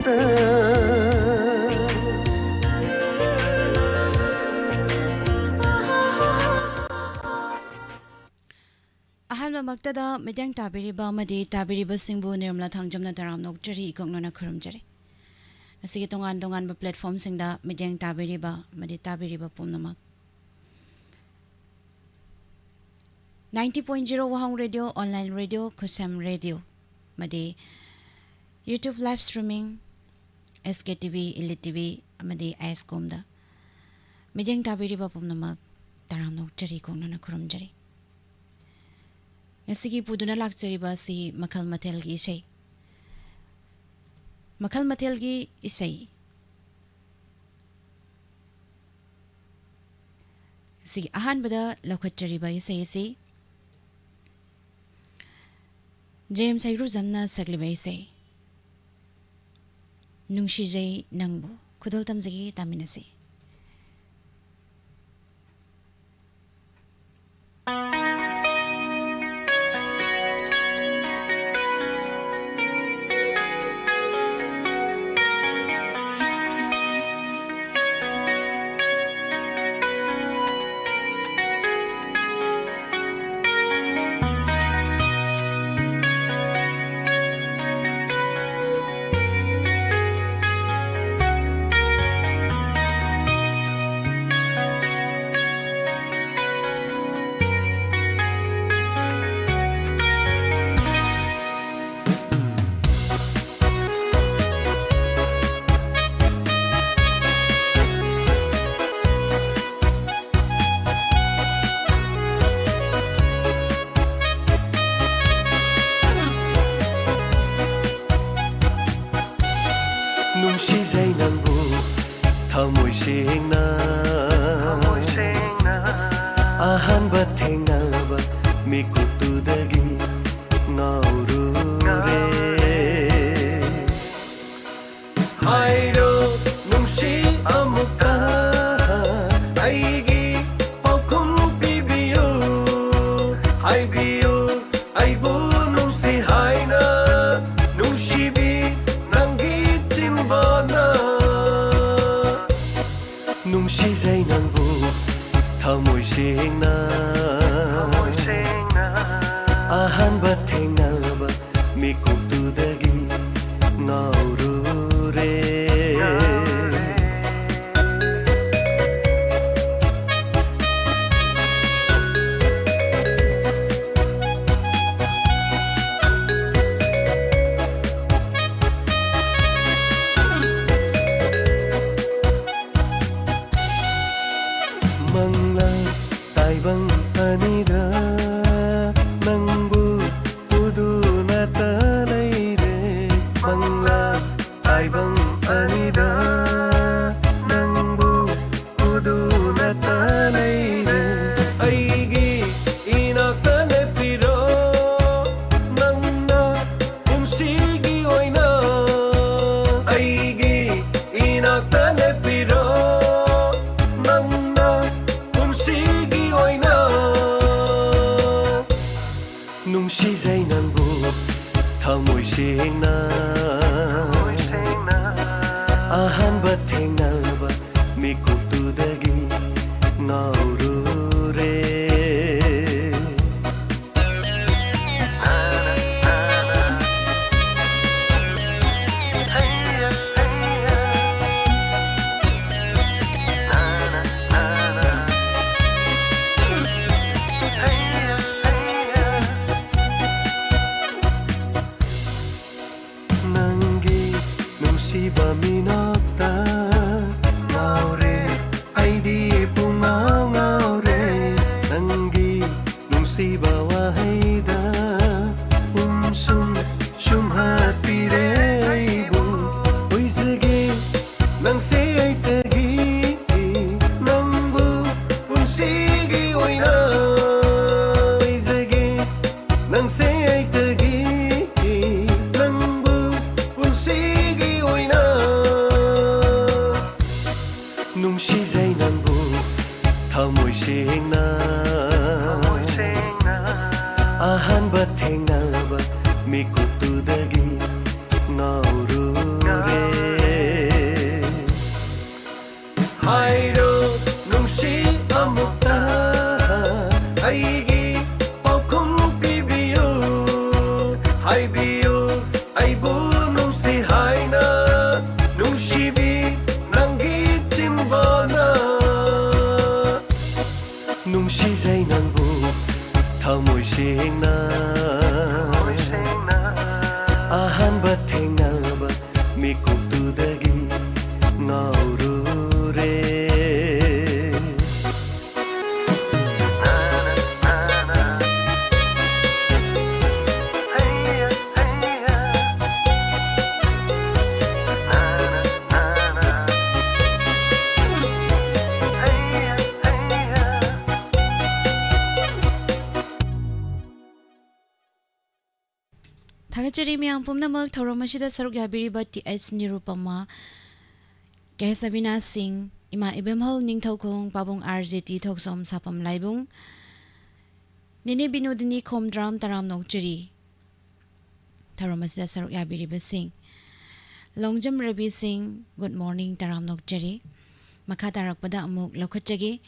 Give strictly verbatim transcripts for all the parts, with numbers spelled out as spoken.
ꯑꯍꯥꯟꯕꯃꯛꯇꯗ ꯃꯤꯠꯌꯦꯡ ꯇꯥꯕꯤꯔꯤꯕ ꯑꯃꯗꯤ ꯇꯥꯕꯤꯔꯤꯕꯁꯤꯡꯕꯨ ꯅꯤꯔꯃꯂꯥ ꯊꯥꯡꯖꯝꯅ ꯇꯔꯥꯝꯅ ꯑꯣꯛꯆꯔꯤ, ꯏꯀꯣꯛꯅꯅ ꯈꯨꯔꯨꯝꯖꯔꯤ꯫ ꯉꯁꯤꯒꯤ ꯇꯣꯉꯥꯟ ꯇꯣꯉꯥꯟꯕ platformꯁꯤꯡꯗ ꯃꯤꯠꯌꯦꯡ ꯇꯥꯕꯤꯔꯤꯕ ꯑꯃꯗꯤ ꯇꯥꯕꯤꯔꯤꯕ ꯄꯨꯝꯅꯃꯛ, ninety point zero ꯋꯥꯍꯣꯡ Radio, online radio, ꯈꯨꯠꯁꯦꯝ radio, ꯑꯃꯗꯤ YouTube live streaming, SKTV, Elite TV, ꯑꯃꯗꯤ ISCOMꯗ ꯃꯤꯠꯌꯦꯡ ꯇꯥꯕꯤꯔꯤꯕ ꯄꯨꯝꯅꯃꯛ ꯇꯔꯥꯝꯅ ꯑꯣꯛꯆꯔꯤ, ꯏꯀꯣꯛꯅꯅ ꯈꯨꯔꯨꯝꯖꯔꯤ꯫ ꯉꯁꯤꯒꯤ ꯄꯨꯗꯨꯅ ꯂꯥꯛꯆꯔꯤꯕ ꯑꯁꯤ ꯃꯈꯜ ꯃꯊꯦꯜꯒꯤ ꯏꯁꯩ꯫ ꯃꯈꯜ ꯃꯊꯦꯜꯒꯤ ꯏꯁꯩ꯫ ꯁꯤꯒꯤ ꯑꯍꯥꯟꯕꯗ ꯂꯧꯈꯠꯆꯔꯤꯕ ꯏꯁꯩ ꯑꯁꯤ ꯖꯦꯝꯁ ꯍꯩꯒ꯭ꯔꯨꯖꯝꯅ ꯁꯛꯂꯤꯕ ꯏꯁꯩ ꯅꯨꯡꯁꯤꯖꯩ ꯅꯪꯕꯨ꯫ ꯈꯨꯗꯣꯜ ꯇꯝꯖꯒꯦ, ꯇꯥꯃꯤꯟꯅꯁꯤ꯫ ꯅꯨꯡꯁꯤꯖꯩ ꯅꯪꯕꯨ ꯊꯃꯣꯏ ꯁꯦꯡꯅ꯫ ꯑꯍꯥꯟꯕ ꯊꯦꯡꯅꯕ ꯃꯤꯀꯨꯞꯇꯨꯗꯒꯤ ꯉꯥꯎꯔꯨꯔꯦ꯫ ꯍꯥꯏꯔꯣ ꯅꯨꯡꯁꯤ ꯑꯃꯨꯛꯇ ꯑꯩꯒꯤ ꯄꯥꯎꯈꯨꯝ ꯄꯤꯕꯤꯌꯨ꯫ ꯍꯥꯏꯕꯤꯌꯨ ꯑꯩꯕꯨ ꯅꯨꯡꯁꯤ ꯍꯥꯏꯅ꯫ ꯅꯨꯡꯁꯤꯕꯤ ꯅꯪꯒꯤ ꯅꯨꯡꯁꯤꯖꯩ ꯅꯪꯕꯨ ꯊꯃꯣꯏ ꯁꯦꯡꯅ꯫ ꯑꯍꯥꯟꯕ ꯊꯦꯡꯅꯕ ꯃꯤꯀꯨꯞꯇꯨꯗꯒꯤ ꯉꯥꯎꯔꯨꯔꯦ꯫ ꯃꯪꯂꯥ ꯇꯥꯏꯕꯪ ꯑꯅꯤꯗ ꯅꯪꯕꯨ ꯎꯗꯨꯅꯇ ꯂꯩꯔꯦ꯫ ꯃꯪꯂꯥ ꯇꯥꯏꯕꯪ ꯑꯅꯤꯗ ꯅꯪꯕꯨ ꯎꯗꯨꯅꯇ ꯂꯩꯔꯦ꯫ ꯑꯩꯒꯤ ꯏꯅꯥꯛꯇ ꯂꯦꯞꯄꯤꯔꯣ ꯅꯪꯅ ꯄꯨꯟꯁꯤꯒꯤ ꯑꯣꯏꯅ꯫ ꯑꯩꯒꯤ ꯏꯅꯥꯛꯇ ꯂꯦꯞꯄꯤꯔꯣ ꯅꯪꯅ ꯄꯨꯟꯁꯤꯒꯤ ꯑꯣꯏꯅ꯫ ꯅꯨꯡꯁꯤꯖꯩ ꯅꯪꯕꯨ ꯊꯃꯣꯏ ꯁꯦꯡꯅ꯫ ꯑꯍꯥꯟꯕ ꯊꯦꯡꯅꯕ ꯃꯤꯀꯨꯞꯇꯨꯗꯒꯤ ꯉꯥꯎꯔꯨꯔꯦ꯫ ꯅꯪꯒꯤ ꯅꯨꯡꯁꯤꯕ ꯃꯤꯅꯣꯛꯇ ꯉꯥꯎꯔꯦ, ꯑꯩꯗꯤ ꯄꯨꯡꯉꯥꯎ ꯉꯥꯎꯔꯦ꯫ ꯅꯪꯒꯤ ꯅꯨꯡꯁꯤꯕ ꯋꯥꯍꯩꯗ ꯎꯝꯁꯨꯝ ꯁꯨꯝꯍꯠꯄꯤꯔꯦ ꯑꯩꯕꯨ꯫ ꯑꯣꯏꯖꯒꯦ ꯅꯪꯁꯦ ꯑꯩꯇꯒꯤ, ꯅꯪꯕꯨ ꯄꯨꯟꯁꯤꯒꯤ ꯑꯣꯏꯅ ꯑꯣꯏꯖꯒꯦ꯫ ꯅꯪꯁꯦ ꯑꯩꯇꯒꯤ, ꯅꯪꯕꯨ ꯄꯨꯟꯁꯤꯒꯤ ꯑꯣꯏꯅ꯫ ꯅꯨꯡꯁꯤꯖꯩ ꯅꯪꯕꯨ ꯊꯃꯣꯏ ꯁꯦꯡꯅ꯫ ꯑꯍꯥꯟꯕ ꯊꯦꯡꯅꯕ ꯃꯤꯀꯨꯞꯇꯨꯗꯒꯤ ꯉꯥꯎꯔꯨꯔꯦ꯫ ꯍꯥꯏꯔꯣ ꯊꯥꯒꯠꯆꯔꯤ ꯃꯌꯥꯝ ꯄꯨꯝꯅꯃꯛ ꯊꯧꯔꯝ ꯑꯁꯤꯗ ꯁꯔꯨꯛ ꯌꯥꯕꯤꯔꯤꯕ ꯇꯤ ꯑꯩꯆ ꯅꯤꯔꯨꯄꯃꯥ, ꯀꯦ ꯑꯦꯁ ꯑꯕꯤꯅꯥꯁ ꯁꯤꯡ, ꯏꯃꯥ ꯏꯕꯦꯝꯍꯜ ꯅꯤꯡꯊꯧꯈꯣꯡ, ꯄꯥꯕꯨꯡ ꯑꯥꯔ ꯖꯦ ꯇꯤ ꯊꯣꯛꯆꯣꯝ ꯁꯥꯄꯝ ꯂꯥꯏꯕꯨꯡ, ꯅꯦꯅꯦ ꯕꯤꯅꯣꯗꯤꯅꯤ ꯈꯣꯝꯗ꯭ꯔꯥꯝ ꯇꯔꯥꯝꯅ ꯑꯣꯛꯆꯔꯤ꯫ ꯊꯧꯔꯝ ꯑꯁꯤꯗ ꯁꯔꯨꯛ ꯌꯥꯕꯤꯔꯤꯕꯁꯤꯡ, ꯂꯣꯡꯖꯝ ꯔꯕꯤ ꯁꯤꯡ, ꯒꯨꯗ ꯃꯣꯔꯅꯤꯡ ꯇꯔꯥꯝꯅ ꯑꯣꯛꯆꯔꯤ꯫ ꯃꯈꯥ ꯇꯥꯔꯛꯄꯗ ꯑꯃꯨꯛ ꯂꯧꯈꯠꯆꯒꯦ꯫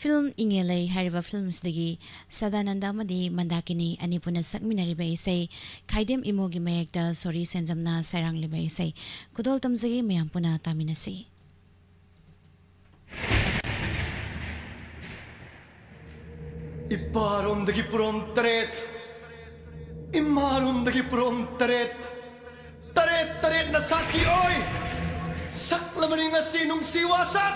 ꯐꯤꯂꯝ ꯏꯉꯦꯂꯩ ꯍꯥꯏꯔꯤꯕ ꯐꯤꯂꯝ ꯑꯁꯤꯗꯒꯤ ꯁꯗꯥꯅꯟꯗ ꯑꯃꯗꯤ ꯃꯟꯗꯥꯀꯤꯅꯤ ꯑꯅꯤ ꯄꯨꯟꯅ ꯁꯛꯃꯤꯟꯅꯔꯤꯕ ꯏꯁꯩ ꯈꯥꯏꯗꯦꯝ ꯏꯃꯣꯒꯤ ꯃꯌꯦꯛꯇ ꯁꯣꯔꯤ ꯁꯦꯟꯖꯝꯅ ꯁꯩꯔꯥꯡꯂꯤꯕ ꯏꯁꯩ ꯈꯨꯗꯣꯜ ꯇꯝꯖꯒꯦ, ꯃꯌꯥꯝ ꯄꯨꯟꯅ ꯇꯥꯃꯤꯟꯅꯁꯤ꯫ ꯏꯄꯥꯔꯣꯝꯗꯒꯤ ꯄꯨꯔꯣꯝ ꯇꯔꯦꯠ, ꯏꯃꯥꯔꯣꯝꯗꯒꯤ ꯄꯨꯔꯣꯝ ꯇꯔꯦꯠ, ꯇꯔꯦꯠ ꯇꯔꯦꯠꯅ ꯁꯥꯈꯤ ꯑꯣꯏ ꯁꯛꯂꯕꯅꯤ ꯉꯁꯤ ꯅꯨꯡꯁꯤ ꯋꯥꯁꯛ꯫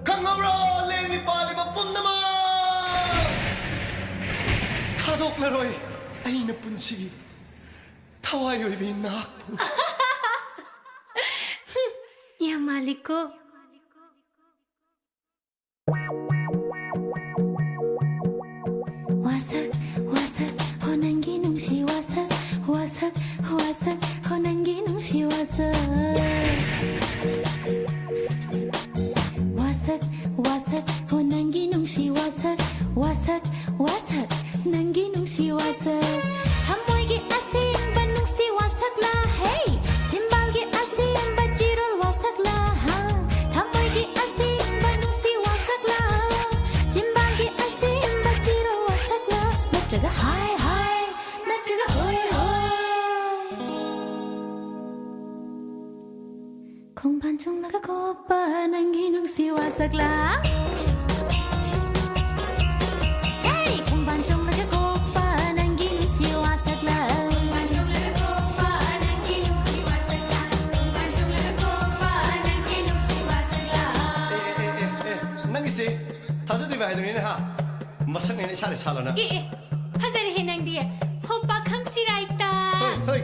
ꯈꯪꯍꯧꯔꯣ ꯂꯦꯡꯉꯤ ꯄꯥꯜꯂꯤꯕ ꯄꯨꯝꯅꯃꯛ, ꯊꯥꯗꯣꯛꯂꯔꯣꯏ ꯑꯩꯅ ꯄꯨꯟꯁꯤꯒꯤ ꯊꯋꯥꯏ ꯑꯣꯏꯕꯤ ꯅꯍꯥꯛꯄꯨ꯫ ꯌꯥꯝ ꯃꯥꯜꯂꯤꯀꯣ꯫ ꯋꯥꯁꯛ ꯋꯥꯁꯛ ꯍꯣ ꯅꯪꯒꯤ ꯅꯨꯡꯁꯤ ꯋꯥꯁꯛ, ꯋꯥꯁꯛ ꯋꯥꯁꯛ ꯍꯣ ꯅꯪꯒꯤ ꯅꯨꯡꯁꯤ ꯋꯥꯁꯛ꯫ ꯋꯥꯁꯛ ꯋꯥꯁꯛ ꯍꯣ ꯅꯪꯒꯤ ꯅꯨꯡꯁꯤ ꯋꯥꯁꯛ, ꯋꯥꯁꯛ ꯋꯥꯁꯛ ꯅꯪꯒꯤ ꯅꯨꯡꯁꯤ ꯋꯥꯁꯛ꯫ ꯊꯃꯣꯏꯒꯤ ꯑꯁꯦꯡꯕ ꯅꯨꯡꯁꯤ ꯋꯥꯁꯛꯂꯥ ꯍꯦ, ꯆꯤꯝꯕꯥꯜꯒꯤ ꯑꯁꯦꯡꯕ ꯆꯤꯔꯣꯜ ꯋꯥꯁꯛꯂꯥ ꯍꯥ꯫ ꯊꯃꯣꯏꯒꯤ ꯑꯁꯦꯡꯕ ꯅꯨꯡꯁꯤ ꯋꯥꯁꯛꯂꯥ, ꯆꯤꯝꯕꯥꯜꯒꯤ ꯑꯁꯦꯡꯕ ꯆꯤꯔꯣꯜ ꯋꯥꯁꯛꯂꯥ, ꯅꯠꯇ꯭ꯔꯒ ꯍꯥꯏ ꯍꯥꯏ, ꯅꯠꯇ꯭ꯔꯒ ꯍꯣꯏ ꯍꯣꯏ꯫ ꯈꯣꯡꯕꯥꯟ ꯆꯣꯡꯂꯒ ꯀꯣꯛꯄ ꯅꯪꯒꯤ ꯅꯨꯡꯁꯤ ꯋꯥꯁꯛꯂꯥ꯫ ꯍꯦ! ꯈꯣꯡꯕꯥꯟ ꯆꯣꯡꯂꯒ ꯀꯣꯛꯄ ꯅꯪꯒꯤ ꯅꯨꯡꯁꯤ ꯋꯥꯁꯛꯂꯥ꯫ ꯈꯣꯡꯕꯥꯟ ꯆꯣꯡꯂꯒ ꯀꯣꯛꯄ ꯅꯪꯒꯤ ꯅꯨꯡꯁꯤ ꯋꯥꯁꯛꯂꯥ꯫ ꯈꯣꯡꯕꯥꯟ ꯆꯣꯡꯂꯒ ꯀꯣꯛꯄ ꯅꯪꯒꯤ ꯅꯨꯡꯁꯤ ꯋꯥꯁꯛꯂꯥ꯫ ꯑꯦ, ꯑꯦ, ꯑꯦ, ꯑꯦ, ꯅꯪꯒꯤꯁꯦ ꯊꯥꯖꯗ꯭ꯔꯤꯕ ꯍꯥꯏꯗꯨꯅꯤꯅꯦ, ꯍꯥ? ꯃꯁꯛꯅꯦꯅ ꯏꯁꯥꯅ ꯏꯁꯥ ꯂꯣꯏꯅ꯫ ꯑꯦ, ꯑꯦ, ꯐꯖꯔꯦꯍꯦ ꯅꯪꯗꯤ꯫ ꯍꯣ ꯄꯥꯈꯪ ꯁꯤꯔꯥꯏꯇ꯫ ꯍꯣꯏ, ꯍꯣꯏ꯫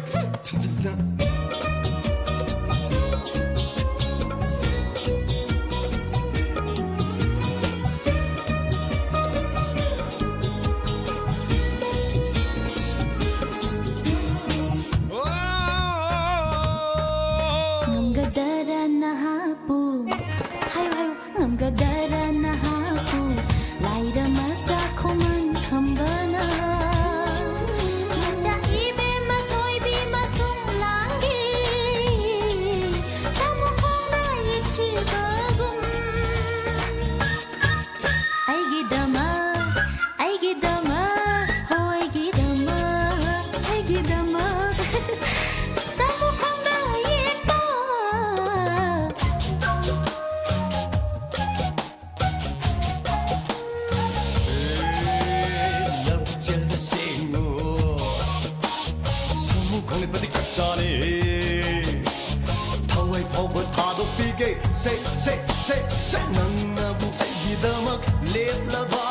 ꯁꯦ ꯁꯦ ꯁꯦ ꯁꯦ ꯅꯪꯅꯕꯨ ꯑꯩꯒꯤꯗꯃꯛ ꯂꯦꯞꯂꯕ,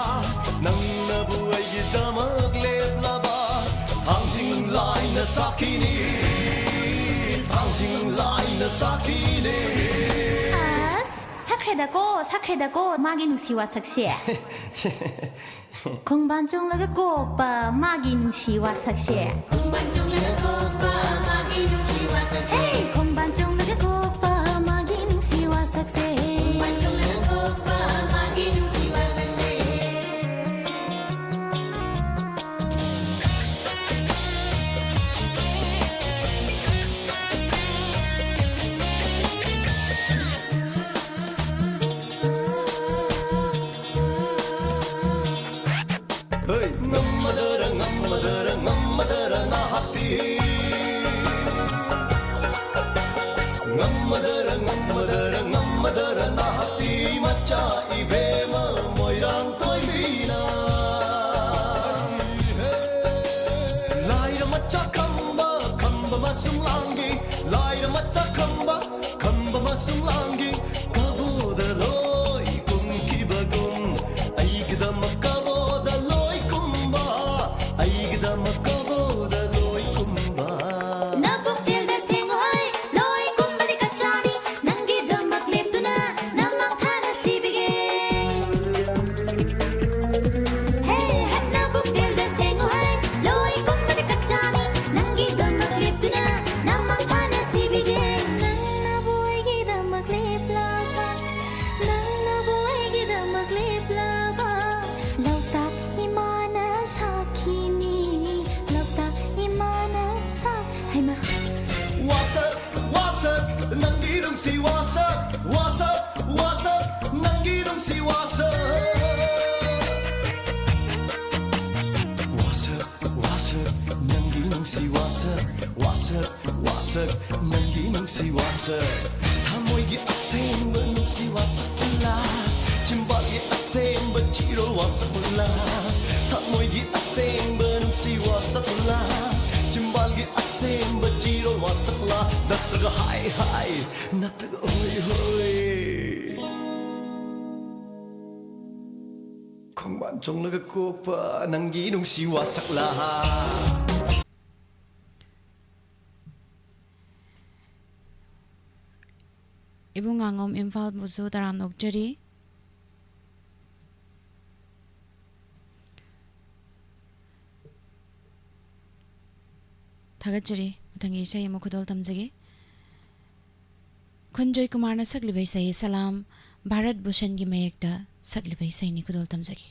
ꯅꯪꯅꯕꯨ ꯑꯩꯒꯤꯗꯃꯛ ꯂꯦꯞꯂꯕ, ꯊꯥꯡꯖꯤꯡ ꯂꯥꯏꯅ ꯁꯥꯈꯤꯅꯤ, ꯊꯥꯡꯖꯤꯡ ꯂꯥꯏꯅ ꯁꯥꯈꯤꯅꯤ꯫ ꯑꯁ, ꯁꯛꯈ꯭ꯔꯦꯗꯀꯣ, ꯁꯛꯈ꯭ꯔꯦꯗꯀꯣ, ꯃꯥꯒꯤ ꯅꯨꯡꯁꯤ ꯋꯥꯁꯛꯁꯦ꯫ ꯈꯣꯡꯕꯥꯟ ꯆꯣꯡꯂꯒ ꯀꯣꯛꯄ ꯃꯥꯒꯤ ꯅꯨꯡꯁꯤ ꯋꯥꯁꯛꯁꯦ꯫ ꯈꯣꯡꯕꯥꯟ ꯆꯣꯡꯂꯒ ꯀꯣꯛꯄ ꯃꯥꯒꯤ ꯅꯨꯡꯁꯤ ꯋꯥꯁꯛꯁꯦ꯫ ꯍꯦ! ꯈꯣꯡꯕꯥꯟ ꯆꯣꯡꯂꯒ ꯀꯣꯛꯄ ꯃꯥꯒꯤ ꯅꯨꯡꯁꯤ ꯋꯥꯁꯛꯁꯦ꯫ ꯈꯣꯡꯕꯥꯟ ꯆꯣꯡꯂꯒ ꯀꯣꯛꯄ ꯃꯥꯒꯤ ꯅꯨꯡꯁꯤ ꯋꯥꯁꯛꯁꯦ꯫ ꯍꯩ! ꯉꯝꯃꯗꯔ, ꯉꯝꯃꯗꯔ, ꯉꯝꯃꯗꯔ ꯅꯍꯥꯛꯇꯤ? ꯉꯝꯃꯗꯔ, ꯉꯝꯃꯗꯔ, ꯉꯝꯃꯗꯔ ꯅꯍꯥꯛꯇꯤ? ꯃꯆꯥ ꯏꯕꯦꯝꯃ ꯃꯣꯏꯔꯥꯡ ꯊꯣꯏꯕꯤꯅ꯫ ꯂꯥꯏꯔ ꯃꯆꯥ ꯈꯝꯕ, ꯈꯝꯕ ꯃꯁꯨꯝ ꯂꯥꯡꯒꯤ꯫ ꯂꯥꯏꯔ ꯃꯆꯥ ꯈꯝꯕ, ꯈꯝꯕ ꯃꯁꯨꯝ ꯂꯥꯡꯒꯤ꯫ ꯀꯕꯣꯗ ꯂꯣꯏ ꯀꯨꯝꯈꯤꯕꯒꯨꯝ, ꯑꯩꯒꯤꯗꯃꯛ ꯀꯕꯣꯗ ꯂꯣꯏ ꯀꯨꯝꯕ, ꯑꯩꯒꯤꯗꯃꯛ ꯀꯕꯣꯗ ꯂꯣꯏ ꯀꯨꯝꯕ꯫ ꯅꯄꯨꯛꯆꯦꯜꯗ ꯁꯦꯡꯉꯨ ꯍꯩ, ꯂꯣꯏ ꯀꯨꯝꯕꯗꯤ ꯀꯆꯥꯅꯤ, ꯅꯪꯒꯤꯗꯃꯛ ꯂꯦꯞꯇꯨꯅ ꯅꯃꯥꯡ ꯊꯥꯅ ꯁꯤꯕꯤꯒꯦ꯫ ꯍꯦ, ꯍꯦ, ꯅꯄꯨꯛꯆꯦꯜꯗ ꯁꯦꯡꯉꯨ ꯍꯩ, ꯂꯣꯏ ꯀꯨꯝꯕꯗꯤ ꯀꯆꯥꯅꯤ, ꯅꯪꯒꯤꯗꯃꯛ ꯂꯦꯞꯇꯨꯅ ꯅꯃꯥꯡ ꯊꯥꯅ ꯁꯤꯕꯤꯒꯦ꯫ ꯅꯪꯅꯕꯨ ꯑꯩꯒꯤꯗꯃꯛ ꯂꯦꯞꯂꯕ, ꯅꯪꯅꯕꯨ ꯑꯩꯒꯤꯗꯃꯛ ꯂꯦꯞꯂꯕ, ꯂꯣꯛꯇꯥꯛ ꯏꯃꯥꯅ ꯁꯥꯈꯤꯅꯤ, ꯂꯣꯛꯇꯥꯛ ꯏꯃꯥꯅ ꯁꯥ-, ꯍꯩꯃꯥ꯫ ꯋꯥꯁꯛ, ꯋꯥꯁꯛ, ꯅꯪꯒꯤ ꯅꯨꯡꯁꯤ ꯋꯥꯁꯛ, ꯋꯥꯁꯛ, ꯋꯥꯁꯛ, ꯅꯪꯒꯤ ꯅꯨꯡꯁꯤ ꯋꯥꯁꯛ꯫ ꯋꯥꯁꯛ, ꯋꯥꯁꯛ, ꯅꯪꯒꯤ ꯅꯨꯡꯁꯤ ꯋꯥꯁꯛ, ꯋꯥꯁꯛ, ꯋꯥꯁꯛ, ꯅꯪꯒꯤ ꯅꯨꯡꯁꯤ ꯋꯥꯁꯛ꯫ ꯊꯃꯣꯏꯒꯤ ꯑꯁꯦꯡꯕ ꯅꯨꯡꯁꯤ ꯋꯥꯁꯛ ꯎꯂꯥ, ꯆꯤꯝꯕꯥꯜꯒꯤ ꯑꯁꯦꯡꯕ ꯆꯤꯔꯣꯜ ꯋꯥꯁꯛ ꯎꯂꯥ, ꯊꯃꯣꯏꯒꯤ ꯑꯁꯦꯡꯕ ꯅꯨꯡꯁꯤ ꯋꯥꯁꯛ ꯎꯂꯥ, ꯆꯤꯝꯕꯥꯜꯒꯤ ꯑꯁꯦꯡꯕ ꯁꯦꯝꯕ ꯆꯤꯔꯣꯜ ꯋꯥꯁꯛꯂꯥ, ꯅꯠꯇ꯭ꯔꯒ ꯍꯥꯏ ꯍꯥꯏ, ꯅꯠꯇ꯭ꯔꯒ ꯍꯣꯏ ꯍꯣꯏ꯫ ꯈꯣꯡꯕꯥꯟ ꯆꯣꯡꯂꯒ ꯀꯣꯛꯄ ꯅꯪꯒꯤ ꯅꯨꯡꯁꯤ ꯋꯥꯁꯛꯂꯥ꯫ ꯏꯕꯨꯡ ꯉꯥꯉꯣꯝ ꯏꯝꯐꯥꯜꯕꯨꯁꯨ ꯇꯔꯥꯝꯅ ꯑꯣꯛꯆꯔꯤ꯫ ꯊꯥꯒꯠꯆꯔꯤ꯫ ꯃꯊꯪꯒꯤ ꯏꯁꯩ ꯑꯃ ꯈꯨꯗꯣꯜ ꯇꯝꯖꯒꯦ꯫ ꯈꯨꯟꯖꯣꯏ ꯀꯨꯃꯥꯔꯅ ꯁꯛꯂꯤꯕ ꯏꯁꯩ ꯁꯂꯥꯝ ꯚꯥꯔꯠ ꯚꯨꯁꯟꯒꯤ ꯃꯌꯦꯛꯇ ꯁꯛꯂꯤꯕ ꯏꯁꯩꯅꯤ꯫ ꯈꯨꯗꯣꯜ ꯇꯝꯖꯒꯦ꯫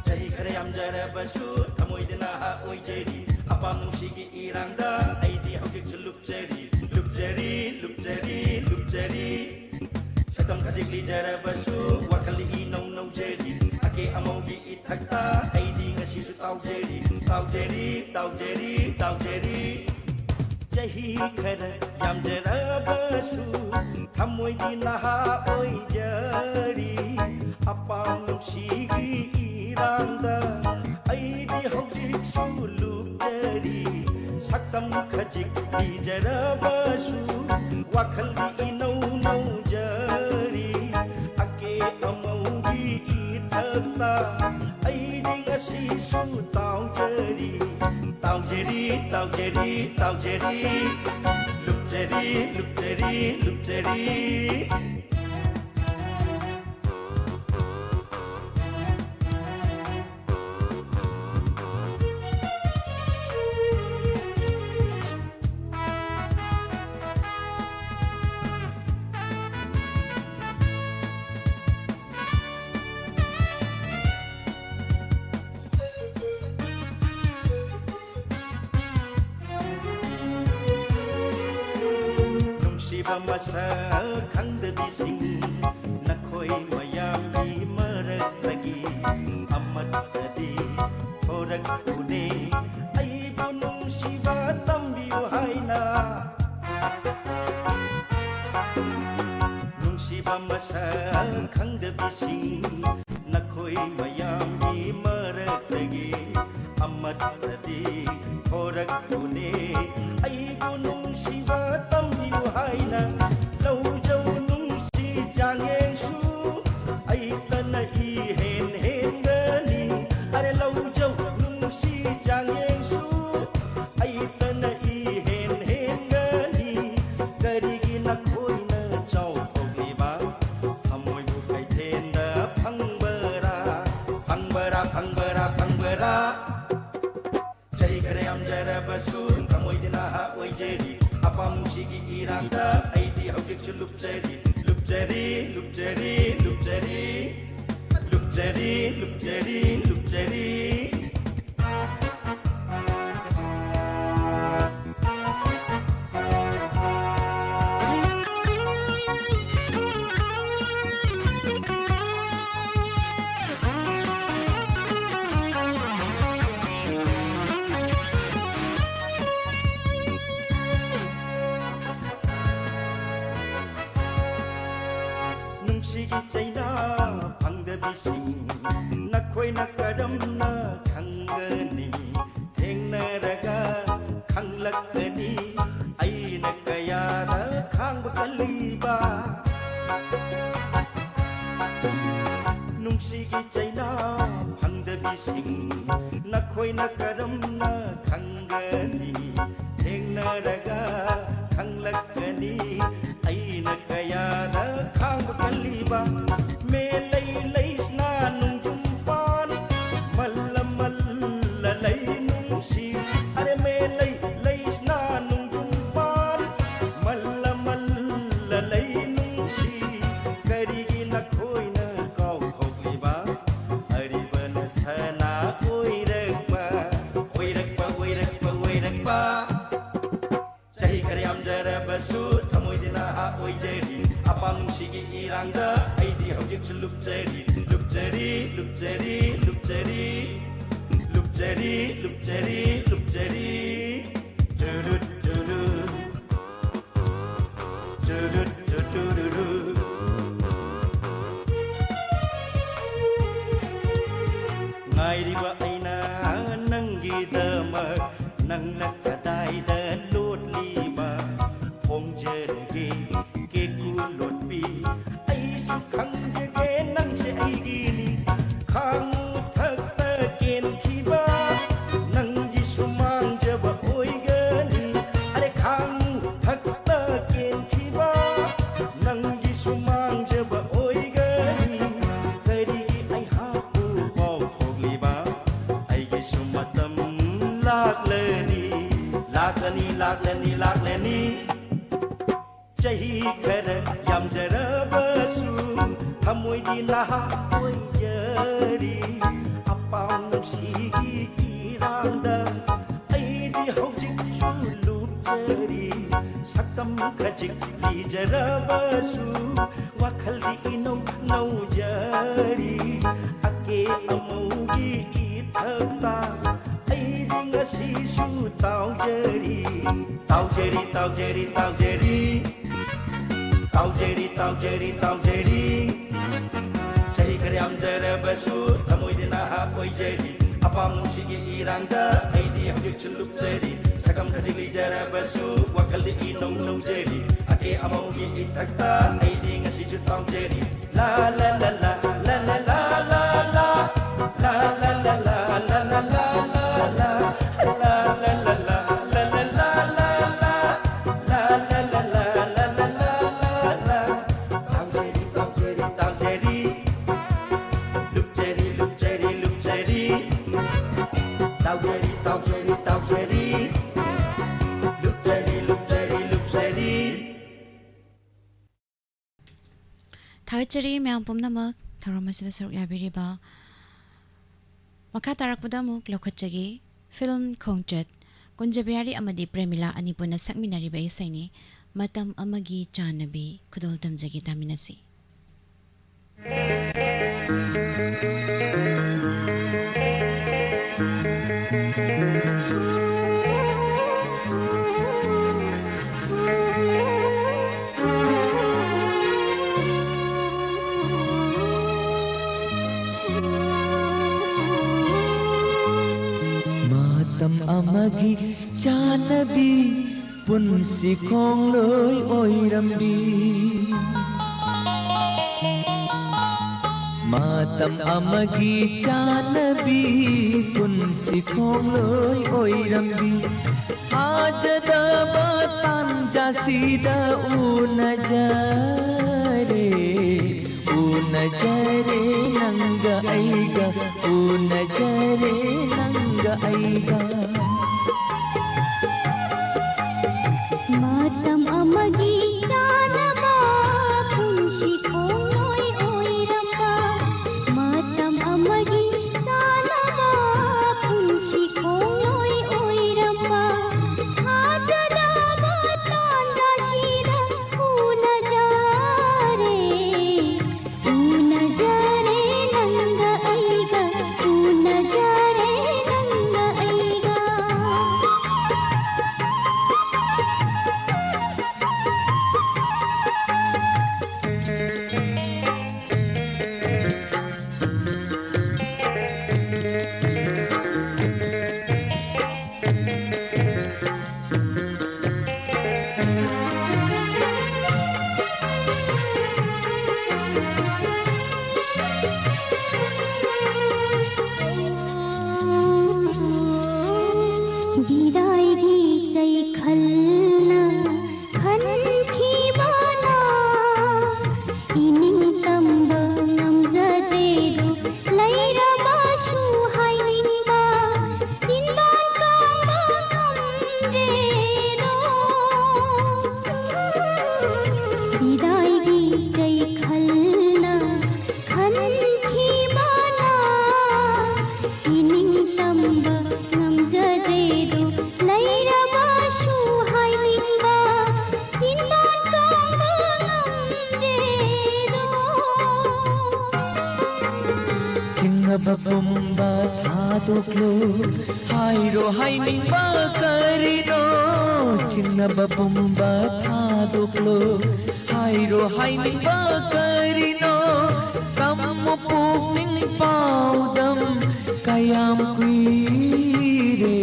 ꯆꯍꯤ ꯈꯔ ꯌꯥꯝꯖꯔꯕꯁꯨ ꯊꯃꯣꯏꯗ ꯅꯍꯥ ꯑꯣꯏꯖꯔꯤ꯫ ꯑꯄꯥꯝ ꯅꯨꯡꯁꯤꯒꯤ ꯏꯔꯥꯡꯗ ꯑꯩꯗꯤ ꯍꯧꯖꯤꯛꯁꯨ ꯂꯨꯞꯆꯔꯤ, ꯂꯨꯞꯆꯔꯤ, ꯂꯨꯞꯆꯔꯤ, ꯂꯨꯞꯆꯔꯤ꯫ ꯁꯛꯇꯝ ꯈꯖꯤꯛ ꯂꯤꯖꯔꯕꯁꯨ ꯋꯥꯈꯜ ꯏꯅꯧ ꯅꯧꯖꯔꯤ꯫ ꯑꯀꯦ ꯑꯃꯧꯒꯤ ꯏꯊꯛꯇ ꯑꯩꯗꯤ ꯉꯁꯤꯁꯨ ꯇꯥꯎꯖꯔꯤ, ꯇꯥꯎꯖꯔꯤ, ꯇꯥꯎꯖꯔꯤ, ꯇꯥꯎꯖꯔꯤ꯫ ꯆꯍꯤ ꯈꯔ ꯌꯥꯝꯖꯔꯕꯁꯨ ꯊꯃꯣꯏꯗꯤ ꯅꯍꯥ ꯑꯣꯏꯖꯔꯤ꯫ ꯑꯄꯥꯝ ꯅꯨꯡꯁꯤꯒꯤ ꯏꯔꯥꯡꯗ ꯑꯩꯗꯤ ꯍꯧꯖꯤꯛꯁꯨ ꯂꯨꯞꯆꯔꯤ꯫ ꯁꯛꯇꯝ ꯈꯖꯤꯛ ꯂꯤꯖꯔꯕꯁꯨ ꯋꯥꯈꯜꯗꯤ ꯏꯅꯧ ꯅꯧꯖꯔꯤ꯫ ꯑꯀꯦ ꯑꯃꯧꯒꯤ ꯏꯊꯛꯇ ꯑꯩꯗꯤ ꯉꯁꯤꯁꯨ ꯇꯥꯎꯖꯔꯤ, ꯇꯥꯎꯖꯔꯤ, ꯇꯥꯎꯖꯔꯤ, ꯇꯥꯎꯖꯔꯤ꯫ ꯂꯨꯞꯆꯔꯤ, ꯂꯨꯞꯆꯔꯤ, ꯂꯨꯞꯆꯔꯤ꯫ ꯅꯨꯡꯁꯤꯕ ꯃꯁꯛ ꯈꯪꯗꯕꯤꯁꯤꯡ, ꯅꯈꯣꯏ ꯃꯌꯥꯝꯒꯤ ꯃꯔꯛꯇꯒꯤ ꯑꯃꯠꯇꯗꯤ ꯊꯣꯔꯛꯄꯅꯦ꯫ ꯑꯩꯕꯨ ꯅꯨꯡꯁꯤꯕ ꯇꯝꯕꯤꯌꯨ ꯍꯥꯏꯅ ꯃꯁꯛ ꯈꯪꯗꯕꯤꯁꯤꯡ, ꯅꯈꯣꯏ ꯃꯌꯥꯝꯒꯤ ꯃꯔꯛꯇꯒꯤ ꯑꯃꯠꯇꯗꯤ ꯊꯣꯔꯛꯄꯅꯦ꯫ ꯑꯩꯕꯨ ꯅꯨꯡꯁꯤꯕ ꯇꯝꯕꯤꯌꯨ ꯍꯥꯏꯅ ꯂꯧꯖꯧ ꯅꯨꯡꯁꯤ ꯆꯥꯡꯌꯦꯡꯁꯨ, ꯑꯩꯇꯅ ꯏꯍꯦꯟ ꯍꯦꯟꯒꯅꯤ꯫ ꯑꯔꯦ ꯂꯧꯖꯧ ꯅꯨꯡꯁꯤ ꯆꯥꯡꯌꯦꯡꯁꯨ, ꯑꯩꯇꯅ ꯏꯍꯦꯟ ꯍꯦꯟꯒꯅꯤ꯫ ꯀꯔꯤꯒꯤ ꯅꯈꯣꯏꯅ ꯆꯥꯎꯊꯣꯛꯂꯤꯕ? ꯊꯃꯣꯏꯕꯨ ꯀꯩꯊꯦꯟꯗ ꯐꯪꯕꯔꯥ? ꯐꯪꯕꯔꯥ, ꯐꯪꯕꯔꯥ, ꯐꯪꯕꯔꯥ? ꯆꯍꯤ ꯈꯔ ꯌꯥꯝꯖꯔꯕꯁꯨ ꯊꯃꯣꯏꯗꯤ ꯅꯍꯥ ꯑꯣꯏꯖꯔꯤ꯫ ꯑꯄꯥꯝꯕꯁꯤꯒꯤ ꯏꯔꯥꯡꯗ ꯑꯩꯗꯤ ꯍꯧꯖꯤꯛꯁꯨ ꯂꯨꯞꯆꯔꯤ, ꯂꯨꯞꯆꯔꯤ, ꯂꯨꯞꯆꯔꯤ, ꯂꯨꯞꯆꯔꯤ, ꯂꯨꯞꯆꯔꯤ, ꯂꯨꯞꯆꯔꯤ, ꯂꯨꯞꯆꯔꯤ꯫ ꯅꯨꯡꯁꯤꯒꯤ ꯆꯩꯅꯥ ꯐꯪꯗꯕꯤꯁꯤꯡ, ꯅꯈꯣꯏꯅ ꯀꯔꯝꯅ ꯈꯪꯒꯅꯤ? ꯊꯦꯡꯅꯔꯒ ꯈꯪꯂꯛꯀꯅꯤ ꯑꯩꯅ ꯀꯌꯥꯗ ꯈꯥꯡꯕ ꯀꯜꯂꯤꯕ꯫ ꯅꯨꯡꯁꯤꯒꯤ ꯆꯩꯅꯥ ꯐꯪꯗꯕꯤꯁꯤꯡ, ꯅꯈꯣꯏꯅ ꯀꯔꯝꯅ ꯈꯪꯒꯅꯤ? ꯊꯦꯡꯅꯔꯒ ꯈꯪꯂꯛꯀꯅꯤ ꯑꯩꯅ ꯀꯌꯥꯗ ꯈꯥꯡꯕ ꯀꯜꯂꯤꯕ꯫ ꯃꯦꯂꯩ ꯂꯩꯁꯅꯥ ꯅꯣꯡꯖꯨꯝ ꯄꯥꯟ, ꯃꯜꯂ ꯃꯜꯂ ꯂꯩ ꯅꯨꯡꯁꯤ꯫ ꯑꯔꯦ ꯃꯦꯂꯩ ꯂꯩꯁꯅꯥ ꯅꯣꯡꯖꯨꯝ ꯄꯥꯟ, ꯃꯜꯂ ꯃꯜꯂ ꯂꯩ ꯅꯨꯡꯁꯤ꯫ ꯀꯔꯤꯒꯤ ꯅꯈꯣꯏꯅ ꯀꯥꯎꯊꯣꯛꯂꯤꯕ? ꯑꯔꯤꯕꯅ ꯁꯅꯥ ꯑꯣꯏꯔꯛꯄ, ꯑꯣꯏꯔꯛꯄ, ꯑꯣꯏꯔꯛꯄ, ꯑꯣꯏꯔꯛꯄ꯫ ꯆꯍꯤ ꯈꯔ ꯌꯥꯝꯖꯔꯕꯁꯨ ꯊꯃꯣꯏꯗꯤ ꯅꯍꯥ ꯑꯣꯏꯖꯔꯤ꯫ ꯑꯄꯥꯝꯕꯁꯤꯒꯤ ꯏꯔꯥꯡꯗ ꯑꯩꯗꯤ ꯍꯧꯖꯤꯛꯁꯨ ꯂꯨꯞꯆꯔꯤ, ꯂꯨꯞꯆꯔꯤ, ꯂꯨꯞꯆꯔꯤ, ꯂꯨꯞꯆꯔꯤ, ꯂꯨꯞꯆꯔꯤ, ꯂꯨꯞꯆꯔꯤ, ꯂꯨꯞꯆꯔꯤ꯫ ꯆꯨꯔꯨꯠ ꯆꯨꯔꯨꯠ, ꯆꯨꯔꯨꯠ ꯆꯨꯔꯨꯔꯨ꯫ ꯌꯥꯝꯖꯔꯕꯁꯨ ꯊꯃꯣꯏꯗꯤ ꯅꯍꯥ ꯑꯣꯏꯖꯔꯤ꯫ ꯑꯄꯥꯝꯕꯁꯤꯒꯤ ꯏꯔꯥꯡꯗ ꯑꯩꯗꯤ ꯍꯧꯖꯤꯛꯁꯨ ꯂꯨꯞꯆꯔꯤ꯫ ꯁꯛꯇꯝ ꯈꯖꯤꯛ ꯂꯤꯖꯔꯕꯁꯨ ꯋꯥꯈꯜꯗꯤ ꯏꯅꯧ ꯅꯧꯖꯔꯤ꯫ ꯑꯀꯦ ꯑꯃꯧꯒꯤ ꯏꯊꯛꯇ ꯑꯩꯗꯤ ꯉꯁꯤꯁꯨ ꯇꯥꯎꯖꯔꯤ꯫ ꯇꯥꯎꯖꯔꯤ, ꯇꯥꯎꯖꯔꯤ, ꯇꯥꯎꯖꯔꯤ꯫ ꯇꯥꯎꯖꯔꯤ, ꯇꯥꯎꯖꯔꯤ, ꯇꯥꯎꯖꯔꯤ꯫ ꯆꯍꯤ ꯈꯔ ꯌꯥꯝꯖꯔꯕꯁꯨ ꯊꯃꯣꯏꯗꯤ ꯅꯍꯥ ꯑꯣꯏꯖꯔꯤ꯫ ꯑꯄꯥꯝꯕꯁꯤꯒꯤ ꯏꯔꯥꯡꯗ ꯑꯩꯗꯤ ꯍꯧꯖꯤꯛꯁꯨ ꯂꯨꯞꯆꯔꯤ꯫ ꯁꯛꯇꯝ ꯈꯖꯤꯛ ꯂꯤꯖꯔꯕꯁꯨ ꯋꯥꯈꯜꯗꯤ ꯏꯅꯧ ꯅꯧꯖꯔꯤ꯫ ꯑꯀꯦ ꯑꯃꯧꯒꯤ ꯏꯊꯛꯇ ꯑꯩꯗꯤ ꯉꯁꯤꯁꯨ ꯇꯥꯎꯖꯔꯤ꯫ ꯂꯥ ꯂꯥ ꯂꯥ ꯂꯥ꯫ ꯇꯥꯎꯖꯔꯤ, ꯇꯥꯎꯖꯔꯤ, ꯇꯥꯎꯖꯔꯤ꯫ ꯂꯨꯞꯆꯔꯤ, ꯂꯨꯞꯆꯔꯤ, ꯂꯨꯞꯆꯔꯤ꯫ ꯇꯥꯎꯖꯔꯤ, ꯇꯥꯎꯖꯔꯤ, ꯇꯥꯎꯖꯔꯤ꯫ ꯂꯨꯞꯆꯔꯤ, ꯂꯨꯞꯆꯔꯤ, ꯂꯨꯞꯆꯔꯤ꯫ ꯊꯥꯒꯠꯆꯔꯤ ꯃꯌꯥꯝ ꯄꯨꯝꯅꯃꯛ ꯊꯧꯔꯝ ꯑꯁꯤꯗ ꯁꯔꯨꯛ ꯌꯥꯕꯤꯔꯤꯕ꯫ ꯃꯈꯥ ꯇꯥꯔꯛꯄꯗ ꯑꯃꯨꯛ ꯂꯧꯈꯠꯆꯒꯦ꯫ ꯐꯤꯜꯝ ꯈꯣꯡꯆꯠ, ꯀꯨꯟꯖꯕꯤꯍꯥꯔꯤ ꯑꯃꯗꯤ ꯄ꯭ꯔꯦꯃꯤꯂꯥ ꯑꯅꯤ ꯄꯨꯟꯅ ꯁꯛꯃꯤꯟꯅꯔꯤꯕ ꯏꯁꯩꯅꯤ ꯃꯇꯝ ꯑꯃꯒꯤ ꯆꯥꯟꯅꯕꯤ꯫ ꯈꯨꯗꯣꯜ ꯇꯝꯖꯒꯦ, ꯇꯥꯃꯤꯟꯅꯁꯤ꯫ ꯃꯇꯝ ꯑꯃꯒꯤ ꯆꯥꯟꯅꯕꯤ, ꯄꯨꯟꯁꯤ ꯈꯣꯡꯂꯣꯏ ꯑꯣꯏꯔꯝꯕꯤ꯫ ꯃꯇꯝ ꯑꯃꯒꯤ ꯆꯥꯟꯅꯕꯤ, ꯄꯨꯟꯁꯤ ꯈꯣꯡꯂꯣꯏ ꯑꯣꯏꯔꯝꯕꯤ꯫ ꯊꯥꯖꯗꯕ ꯇꯥꯟꯖꯥꯁꯤꯗ ꯎꯅꯖꯔꯦ, ꯎꯅꯖꯔꯦ ꯅꯪꯒ ꯑꯩꯒ, ꯎꯅꯖꯔꯦ ꯅꯪꯒ ꯑꯩꯒ꯫ ꯃꯇꯝ ꯑꯃꯒꯤ ꯆꯥꯟꯅꯕ ꯆꯤꯡꯅꯕ ꯄꯨꯝꯕ ꯊꯥꯗꯣꯛꯂꯣ꯫ ꯍꯥꯏꯔꯣ ꯍꯥꯏꯅꯤꯡꯕ ꯀꯔꯤꯅꯣ? ꯆꯤꯡꯅꯕ ꯄꯨꯝꯕ ꯊꯥꯗꯣꯛꯂꯣ꯫ ꯍꯥꯏꯔꯣ ꯍꯥꯏꯅꯤꯡꯕ ꯀꯔꯤꯅꯣ? ꯇꯝꯃꯨ ꯄꯨꯛꯅꯤꯡ ꯄꯥꯎꯗꯝ꯫ ꯀꯌꯥꯝ ꯀꯨꯏꯔꯦ,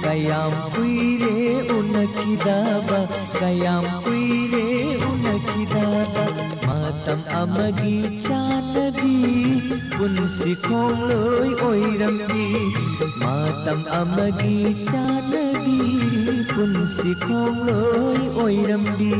ꯀꯌꯥꯝ ꯀꯨꯏꯔꯦ ꯎꯅꯈꯤꯗꯕ, ꯀꯌꯥꯝ ꯀꯨꯏꯔꯦ ꯎꯅꯈꯤꯗꯕ꯫ ꯃꯇꯝ ꯑꯃꯒꯤ ꯆꯥꯟꯅꯕꯤ, ꯄꯨꯟꯁꯤ ꯈꯣꯡꯂꯣꯏ ꯑꯣꯏꯔꯝꯕꯤ꯫ ꯃꯇꯝ ꯑꯃꯒꯤ ꯆꯥꯟꯅꯕꯤ, ꯄꯨꯟꯁꯤ ꯈꯣꯡꯂꯣꯏ ꯑꯣꯏꯔꯝꯕꯤ꯫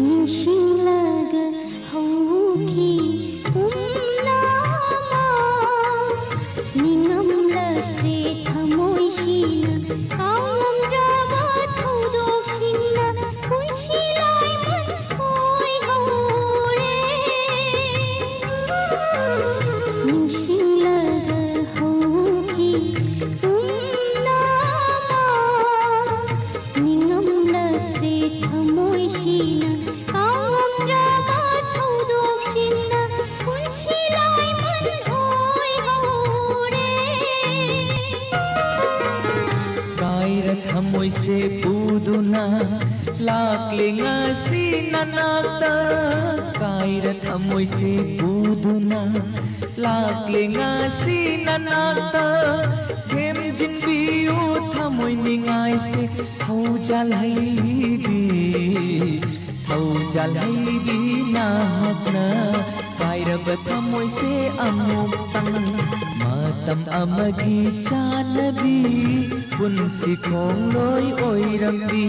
ꯅꯤꯡꯁꯤꯡꯂꯒ ꯍꯧꯈꯤ ꯄꯨꯝꯅꯃꯛ꯫ ꯅꯤꯡꯉꯝꯂꯛꯇ꯭ꯔꯦ ꯊꯃꯣꯏꯁꯤꯅ ꯀꯥꯎꯉꯝꯗ꯭ꯔꯕ ꯊꯧꯗꯣꯛꯁꯤꯡꯅ ꯄꯨꯟꯁꯤ ꯂꯥꯏꯃꯟ ꯑꯣꯏꯍꯧꯔꯦ꯫ ꯅꯤꯡꯁꯤꯡꯂꯒ ꯍꯧꯈꯤ ꯄꯨꯝꯅꯃꯛ꯫ ꯅꯤꯡꯉꯝꯂꯛꯇ꯭ꯔꯦ ꯊꯃꯣꯏꯁꯤꯅ ꯀꯥꯎꯉꯝꯗ꯭ꯔꯕ ꯊꯧꯗꯣꯛꯁꯤꯡꯅ ꯄꯨꯟꯁꯤ ꯂꯥꯏꯃꯟ ꯑꯣꯏꯍꯧꯔꯦ꯫ ꯀꯥꯏꯔ ꯊꯃꯣꯏꯁꯦ ꯄꯨꯗꯨꯅ ꯂꯥꯛꯂꯦ ꯉꯁꯤ ꯅꯅꯥꯛꯇ꯫ ꯀꯥꯏꯔ ꯊꯃꯣꯏꯁꯦ ꯄꯨꯗꯨꯅ ꯂꯥꯛꯂꯦ ꯉꯁꯤ ꯅꯅꯥꯛꯇ꯫ ꯊꯦꯝꯖꯤꯟꯕꯤꯌꯨ ꯊꯃꯣꯏ ꯅꯤꯡꯉꯥꯏꯁꯦ ꯊꯧꯖꯥꯜ ꯍꯩꯕꯤ꯫ ꯊꯧꯖꯥꯜ ꯍꯩꯕꯤ ꯅꯍꯥꯛꯅ ꯀꯥꯏꯔꯕ ꯊꯃꯣꯏꯁꯦ ꯑꯃꯨꯛꯇꯪ꯫ ꯃꯇꯝ ꯑꯃꯒꯤ ꯆꯥꯟꯅꯕꯤ ꯄꯨꯟꯁꯤ ꯈꯣꯡꯂꯣꯏ ꯑꯣꯏꯔꯝꯕꯤ꯫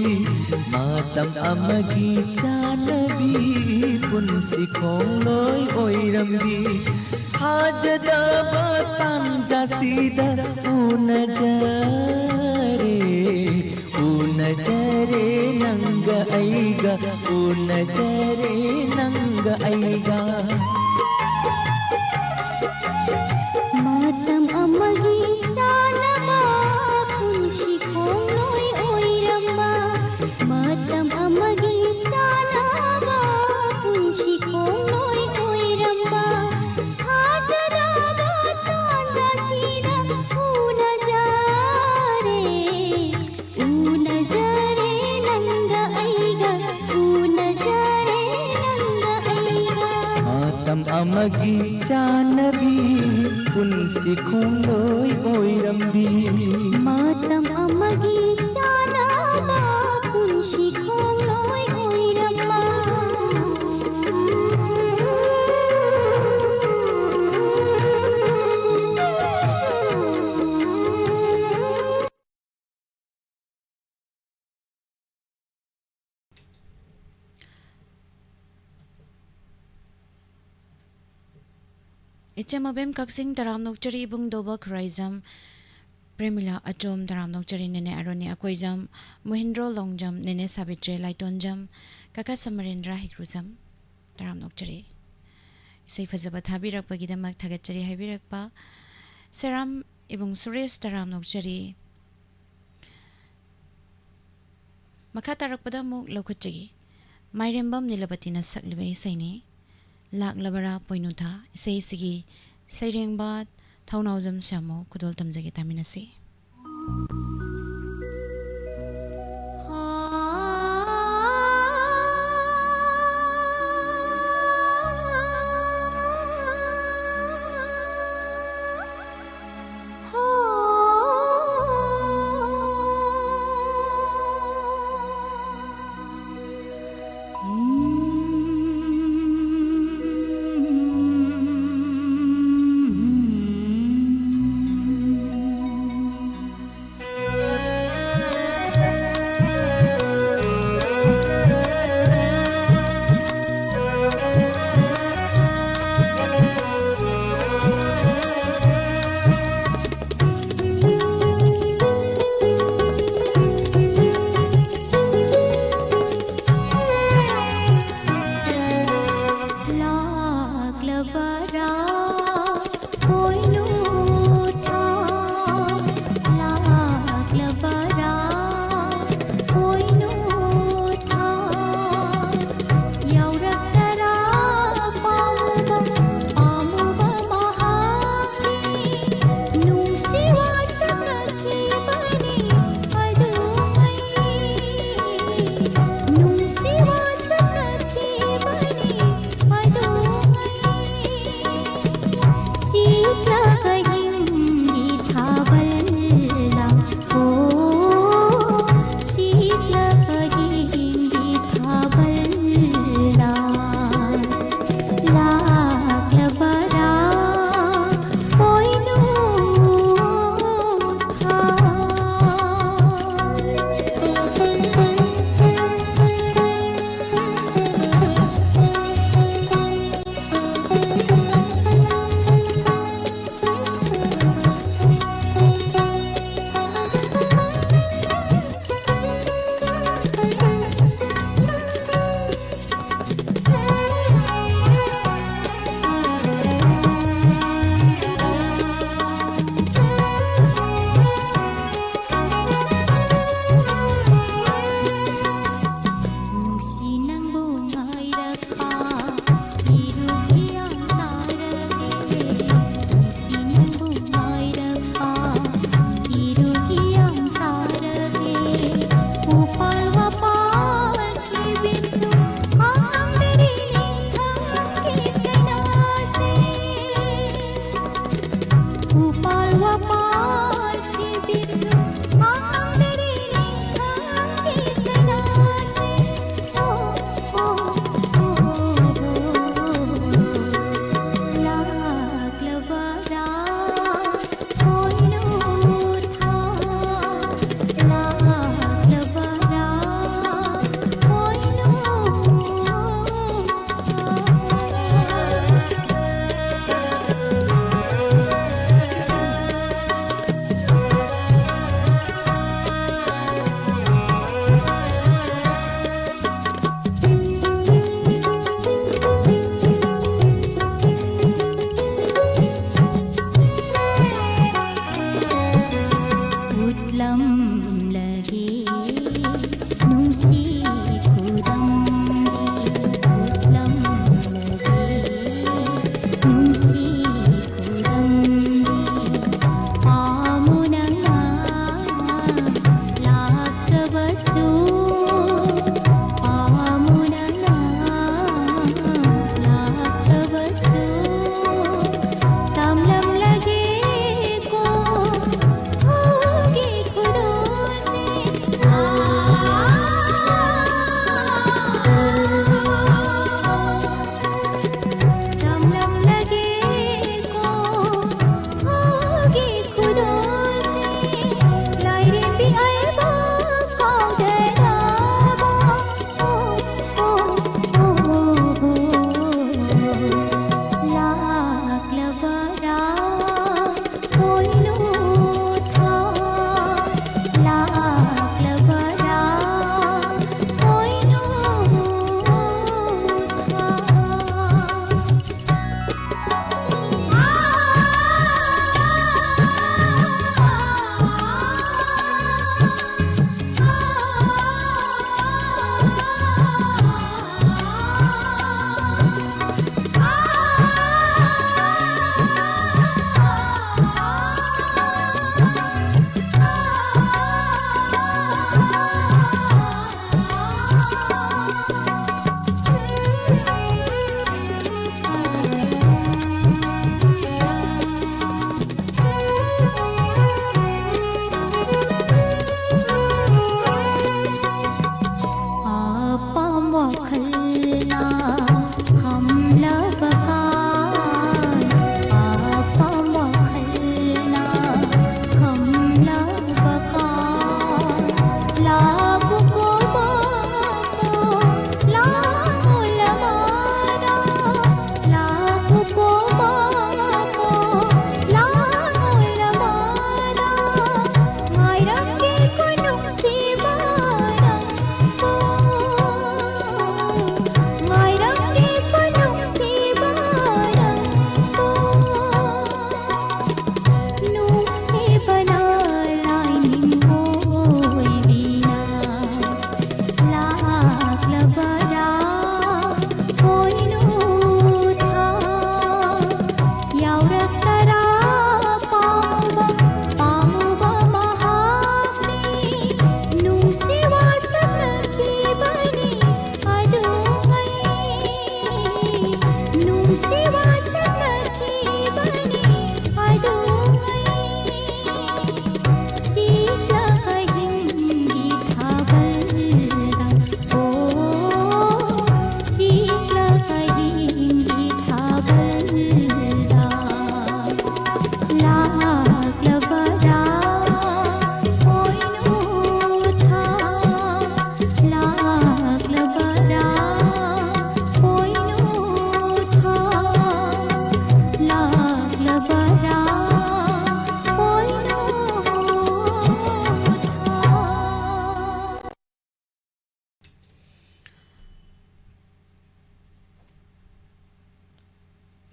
ꯃꯇꯝ ꯑꯃꯒꯤ ꯆꯥꯟꯅꯕꯤ ꯄꯨꯟꯁꯤ ꯈꯣꯡꯂꯣꯏ ꯑꯣꯏꯔꯝꯕꯤ꯫ ꯊꯥꯖꯗꯕ ꯇꯥꯟꯖꯥꯁꯤꯗ ꯎꯅꯖꯔꯦ, ꯎꯅꯖꯔꯦ ꯅꯪꯒ ꯑꯩꯒ, ꯎꯅꯖꯔꯦ ꯅꯪꯒ ꯑꯩꯒ꯫ ꯃꯇꯝ ꯑꯃꯒꯤ ꯆꯥꯅꯕ ꯄꯨꯟꯁꯤ ꯈꯣꯡꯂꯣꯏ ꯑꯣꯏꯔꯝꯕ, ꯃꯇꯝ ꯑꯃꯒꯤ ꯆꯥꯅꯕ ꯄꯨꯟꯁꯤ ꯈꯣꯡꯂꯣꯏ ꯑꯣꯏꯔꯝꯕ, ꯊꯥꯖꯗꯕ ꯇꯥꯟꯖꯥꯁꯤꯗ ꯎꯅꯖꯔꯦ, ꯎꯅꯖꯔꯦ ꯅꯪꯒ ꯑꯩꯒ, ꯎꯅꯖꯔꯦ ꯅꯪꯒ ꯑꯩꯒ꯫ ꯃꯇꯝ ꯑꯃꯒꯤ ꯆꯥꯅꯕꯤ ꯄꯨꯟꯁꯤ ꯈꯣꯡꯂꯣꯏ ꯑꯣꯏꯔꯝꯕꯤ꯫ ꯃꯇꯝ ꯑꯃꯒꯤ ꯆꯥꯅꯕ ꯄꯨꯟꯁꯤ ꯈꯣꯡꯂꯣꯏ ꯑꯣꯏꯔꯝꯕ꯫ ꯏꯆꯦ ꯃꯕꯦꯝ ꯀꯛꯆꯤꯡ ꯇꯔꯥꯝ ꯅꯣꯛꯆꯔꯤ, ꯏꯕꯨꯡꯗꯣꯕ ꯈꯨꯔꯥꯏꯖꯝ, ꯄ꯭ꯔꯦꯃꯤꯂꯥ ꯑꯆꯣꯝ ꯇꯔꯥꯝ ꯅꯣꯛꯆꯔꯤ, ꯅꯦꯅꯦ ꯑꯔꯣꯅꯤ ꯑꯀꯣꯏꯖꯝ, ꯃꯣꯍꯤꯟꯗ꯭ꯔꯣ ꯂꯣꯡꯖꯝ, ꯅꯦꯅꯦ ꯁꯥꯕꯤꯇ꯭ꯔꯤ ꯂꯥꯏꯇꯣꯟꯖꯝ, ꯀꯀꯥ ꯁꯃꯔꯦꯟꯗ꯭ꯔ ꯍꯩꯀ꯭ꯔꯨꯖꯝ ꯇꯔꯥꯝ ꯅꯣꯛꯆꯔꯤ꯫ ꯏꯁꯩ ꯐꯖꯕ ꯊꯥꯕꯤꯔꯛꯄꯒꯤꯗꯃꯛ ꯊꯥꯒꯠꯆꯔꯤ ꯍꯥꯏꯕꯤꯔꯛꯄ ꯁꯦꯔꯥꯝ ꯏꯕꯨꯡ ꯁꯨꯔꯦꯁ ꯇꯔꯥꯝ ꯅꯣꯛꯆꯔꯤ꯫ ꯃꯈꯥ ꯇꯥꯔꯛꯄꯗ ꯑꯃꯨꯛ ꯂꯧꯈꯠꯆꯒꯦ꯫ ꯃꯥꯏꯔꯦꯝꯕꯝ ꯅꯤꯂꯄꯇꯤꯅ ꯁꯛꯂꯤꯕ ꯏꯁꯩꯅꯤ, ꯂꯥꯛꯂꯕꯔꯥ ꯄꯣꯏꯅꯨꯊꯥ꯫ ꯏꯁꯩ ꯑꯁꯤꯒꯤ ꯁꯩꯔꯦꯡꯕ ꯊꯧꯅꯥꯎꯖꯝ ꯁ꯭ꯌꯥꯃꯣ꯫ ꯈꯨꯗꯣꯜ ꯇꯝꯖꯒꯦ, ꯇꯥꯃꯤꯟꯅꯁꯤ꯫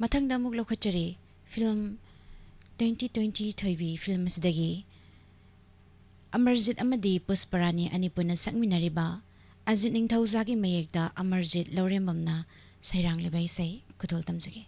ꯃꯊꯪꯗ ꯑꯃꯨꯛ ꯂꯧꯈꯠꯆꯔꯤ ꯐꯤꯂꯝ ꯇ꯭ꯋꯦꯟꯇꯤ ꯇ꯭ꯋꯦꯟꯇꯤ ꯊꯣꯏꯕꯤ ꯐꯤꯂꯝ ꯑꯁꯤꯗꯒꯤ ꯑꯃꯔꯖꯤꯠ ꯑꯃꯗꯤ ꯄꯨꯁꯄꯔꯥꯅꯤ ꯑꯅꯤ ꯄꯨꯟꯅ ꯁꯛꯃꯤꯟꯅꯔꯤꯕ ꯑꯖꯤꯠ ꯅꯤꯡꯊꯧꯖꯥꯒꯤ ꯃꯌꯦꯛꯇ ꯑꯃꯔꯖꯤꯠ ꯂꯧꯔꯦꯝꯕꯝꯅ ꯁꯩꯔꯥꯡꯂꯤꯕ ꯏꯁꯩ ꯈꯨꯗꯣꯜ ꯇꯝꯖꯒꯦ꯫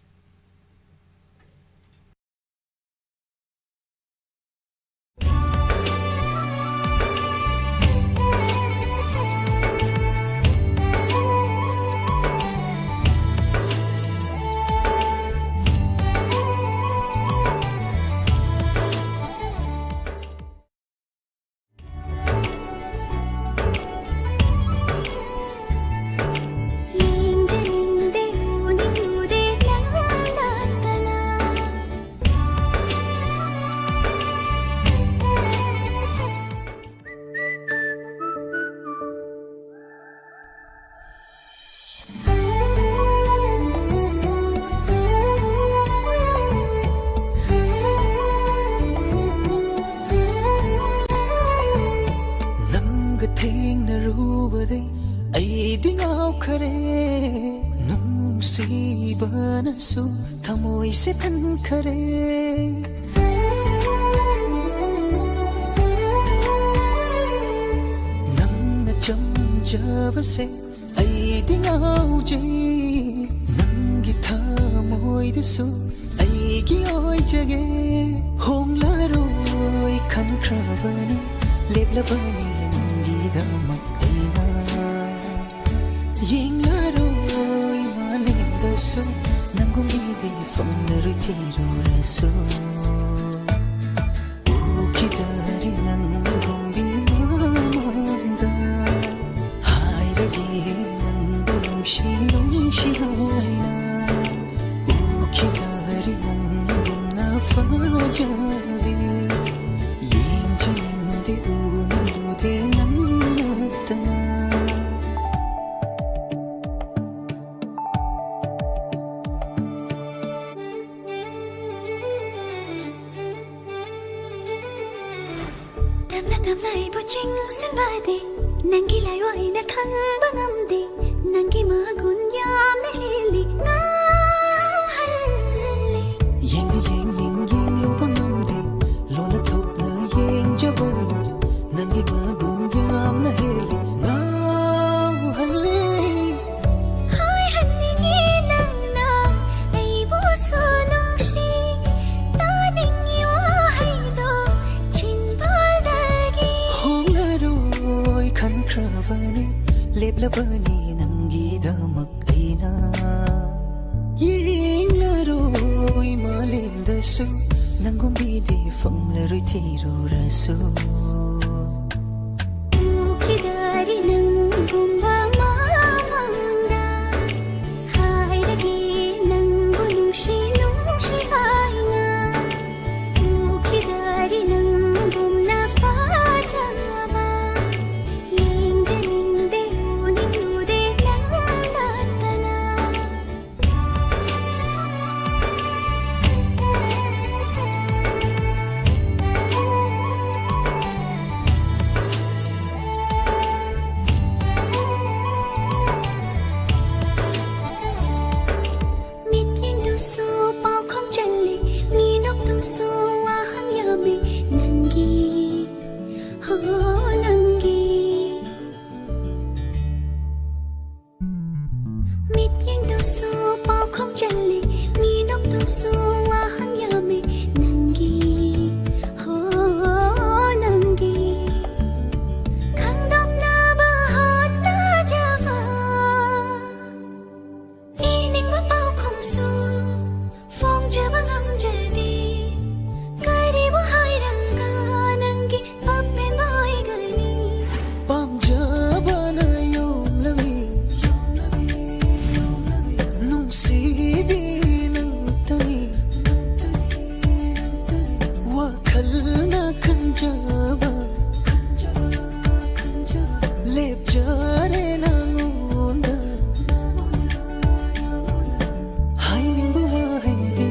ꯅꯪꯒ ꯊꯦꯡꯅꯔꯨꯕꯗꯩ ꯑꯩꯗꯤ ꯉꯥꯎꯈꯔꯦ, ꯅꯨꯡꯁꯤꯕꯅꯁꯨ ꯊꯃꯣꯏꯁꯦ ꯊꯟꯈꯔꯦ꯫ ꯅꯪꯅ ꯆꯝꯖꯕꯁꯦ ꯑꯩꯗꯤ ꯉꯥꯎꯖꯩ, ꯅꯪꯒꯤ ꯊꯃꯣꯏꯗꯁꯨ ꯑꯩꯒꯤ ꯑꯣꯏꯖꯒꯦ꯫ ꯍꯣꯡꯂꯔꯣꯏ ꯈꯟꯈ꯭ꯔꯕꯅꯤ, ꯂꯦꯞꯂꯕꯅꯤ ꯅꯪꯒꯤꯗꯃꯛ ꯑꯩꯅ꯫ ꯌꯦꯡꯂꯔꯣꯏ ꯃꯥꯂꯦꯝꯗꯁꯨ ꯅꯪꯒꯨꯝꯕꯤꯗꯤ ꯐꯪꯂꯔꯣꯏ ꯊꯤꯔꯨꯔꯁꯨ꯫ ꯎꯈꯤꯗꯔꯦ ꯅꯪꯒꯨꯝꯕꯤ ꯃꯃꯥꯡꯗ, ꯍꯥꯏꯔꯒꯦ ꯅꯪꯕꯨ ꯅꯨꯡꯁꯤ ꯅꯨꯡꯁꯤ ꯍꯥꯏꯅ꯫ ꯎꯈꯤꯗꯔꯦ ꯅꯪꯒꯨꯝꯅ ꯐꯖꯕꯤ, ꯌꯦꯡꯖꯅꯤꯡꯗꯦ ꯎꯅꯤꯡꯂꯨꯗꯦ ꯅꯪ ꯅꯠꯇꯅ꯫ ꯇꯞꯅ ꯇꯞꯅ ꯑꯩꯕꯨ ꯆꯤꯡꯁꯤꯟꯕꯗꯤ ꯅꯪꯒꯤ ꯂꯥꯏꯋꯥꯏꯅ ꯈꯪꯕ ꯉꯝꯗꯦ꯫ ꯅꯪꯒꯤ ꯃꯒꯨꯟ ꯌꯥꯝꯅ ꯍꯦꯜꯂꯤ, ꯉꯥꯎꯍꯜꯂꯤ꯫ ꯂꯕꯅꯤ ꯅꯪꯒꯤꯗꯃꯛ ꯑꯩꯅ꯫ ꯌꯦꯡꯂꯔꯣꯏ ꯃꯥꯂꯦꯝꯗꯁꯨ ꯅꯪꯒꯨꯝꯕꯤꯗꯤ ꯐꯪꯂꯔꯣꯏ ꯊꯤꯔꯨꯔꯁꯨ꯫ ꯎꯈꯤꯗꯔꯤ ꯅꯪꯒꯨꯝꯕ ꯃꯃꯥꯡꯗ, ꯍꯥꯏꯔꯒꯦ ꯅꯪꯕꯨ ꯅꯨꯡꯁꯤ ꯅꯨꯡꯁꯤ ꯍꯥꯏꯅ꯫ ꯎꯈꯤꯗꯔꯤ ꯅꯪꯒꯨꯝꯅ ꯐꯖꯕ, ꯌꯦꯡꯖꯅꯤꯡꯗꯦ ꯎꯅꯤꯡꯂꯨꯗꯦ ꯅꯪ ꯅꯠꯇꯅ꯫ ꯃꯤꯠꯌꯦꯡꯗꯨꯁꯨ ꯄꯥꯎꯈꯣꯡ ꯆꯜꯂꯤ, ꯃꯤꯅꯣꯛꯇꯨꯁꯨ ꯋꯥꯍꯪ ꯌꯥꯝꯃꯤ, ꯅꯪꯒꯤ, ꯍꯣ, ꯅꯪꯒꯤ꯫ ꯃꯤꯠꯌꯦꯡꯗꯨꯁꯨ ꯄꯥꯎꯈꯣꯡ ꯆꯜꯂꯤ, ꯃꯤꯅꯣꯛꯇꯨꯁꯨ ꯋꯥꯍꯪ ꯌꯥꯝꯃꯤ, ꯅꯪꯒꯤ, ꯍꯣ, ꯅꯪꯒꯤ꯫ ꯈꯪꯗꯣꯛꯅꯕ ꯍꯣꯠꯅꯖꯕ, ꯏꯅꯤꯡꯕ ꯄꯥꯎꯈꯨꯝꯁꯨ ꯐꯣꯡꯖꯕ ꯉꯝꯖꯗꯦ꯫ ꯀꯔꯤꯕꯨ ꯍꯥꯏꯔꯒ ꯅꯪꯒꯤ ꯑꯄꯦꯟꯕ ꯑꯣꯏꯒꯅꯤ? ꯄꯥꯝꯖꯕꯅ ꯌꯣꯝꯂꯕꯤ, ꯅꯨꯡꯁꯤꯕꯤ ꯅꯪꯇꯅꯤ꯫ ꯋꯥꯈꯜꯅ ꯈꯟꯖꯕ ꯂꯦꯞꯆꯔꯦ ꯅꯉꯣꯟꯗ꯫ ꯍꯥꯏꯅꯤꯡꯕ ꯋꯥꯍꯩꯗꯤ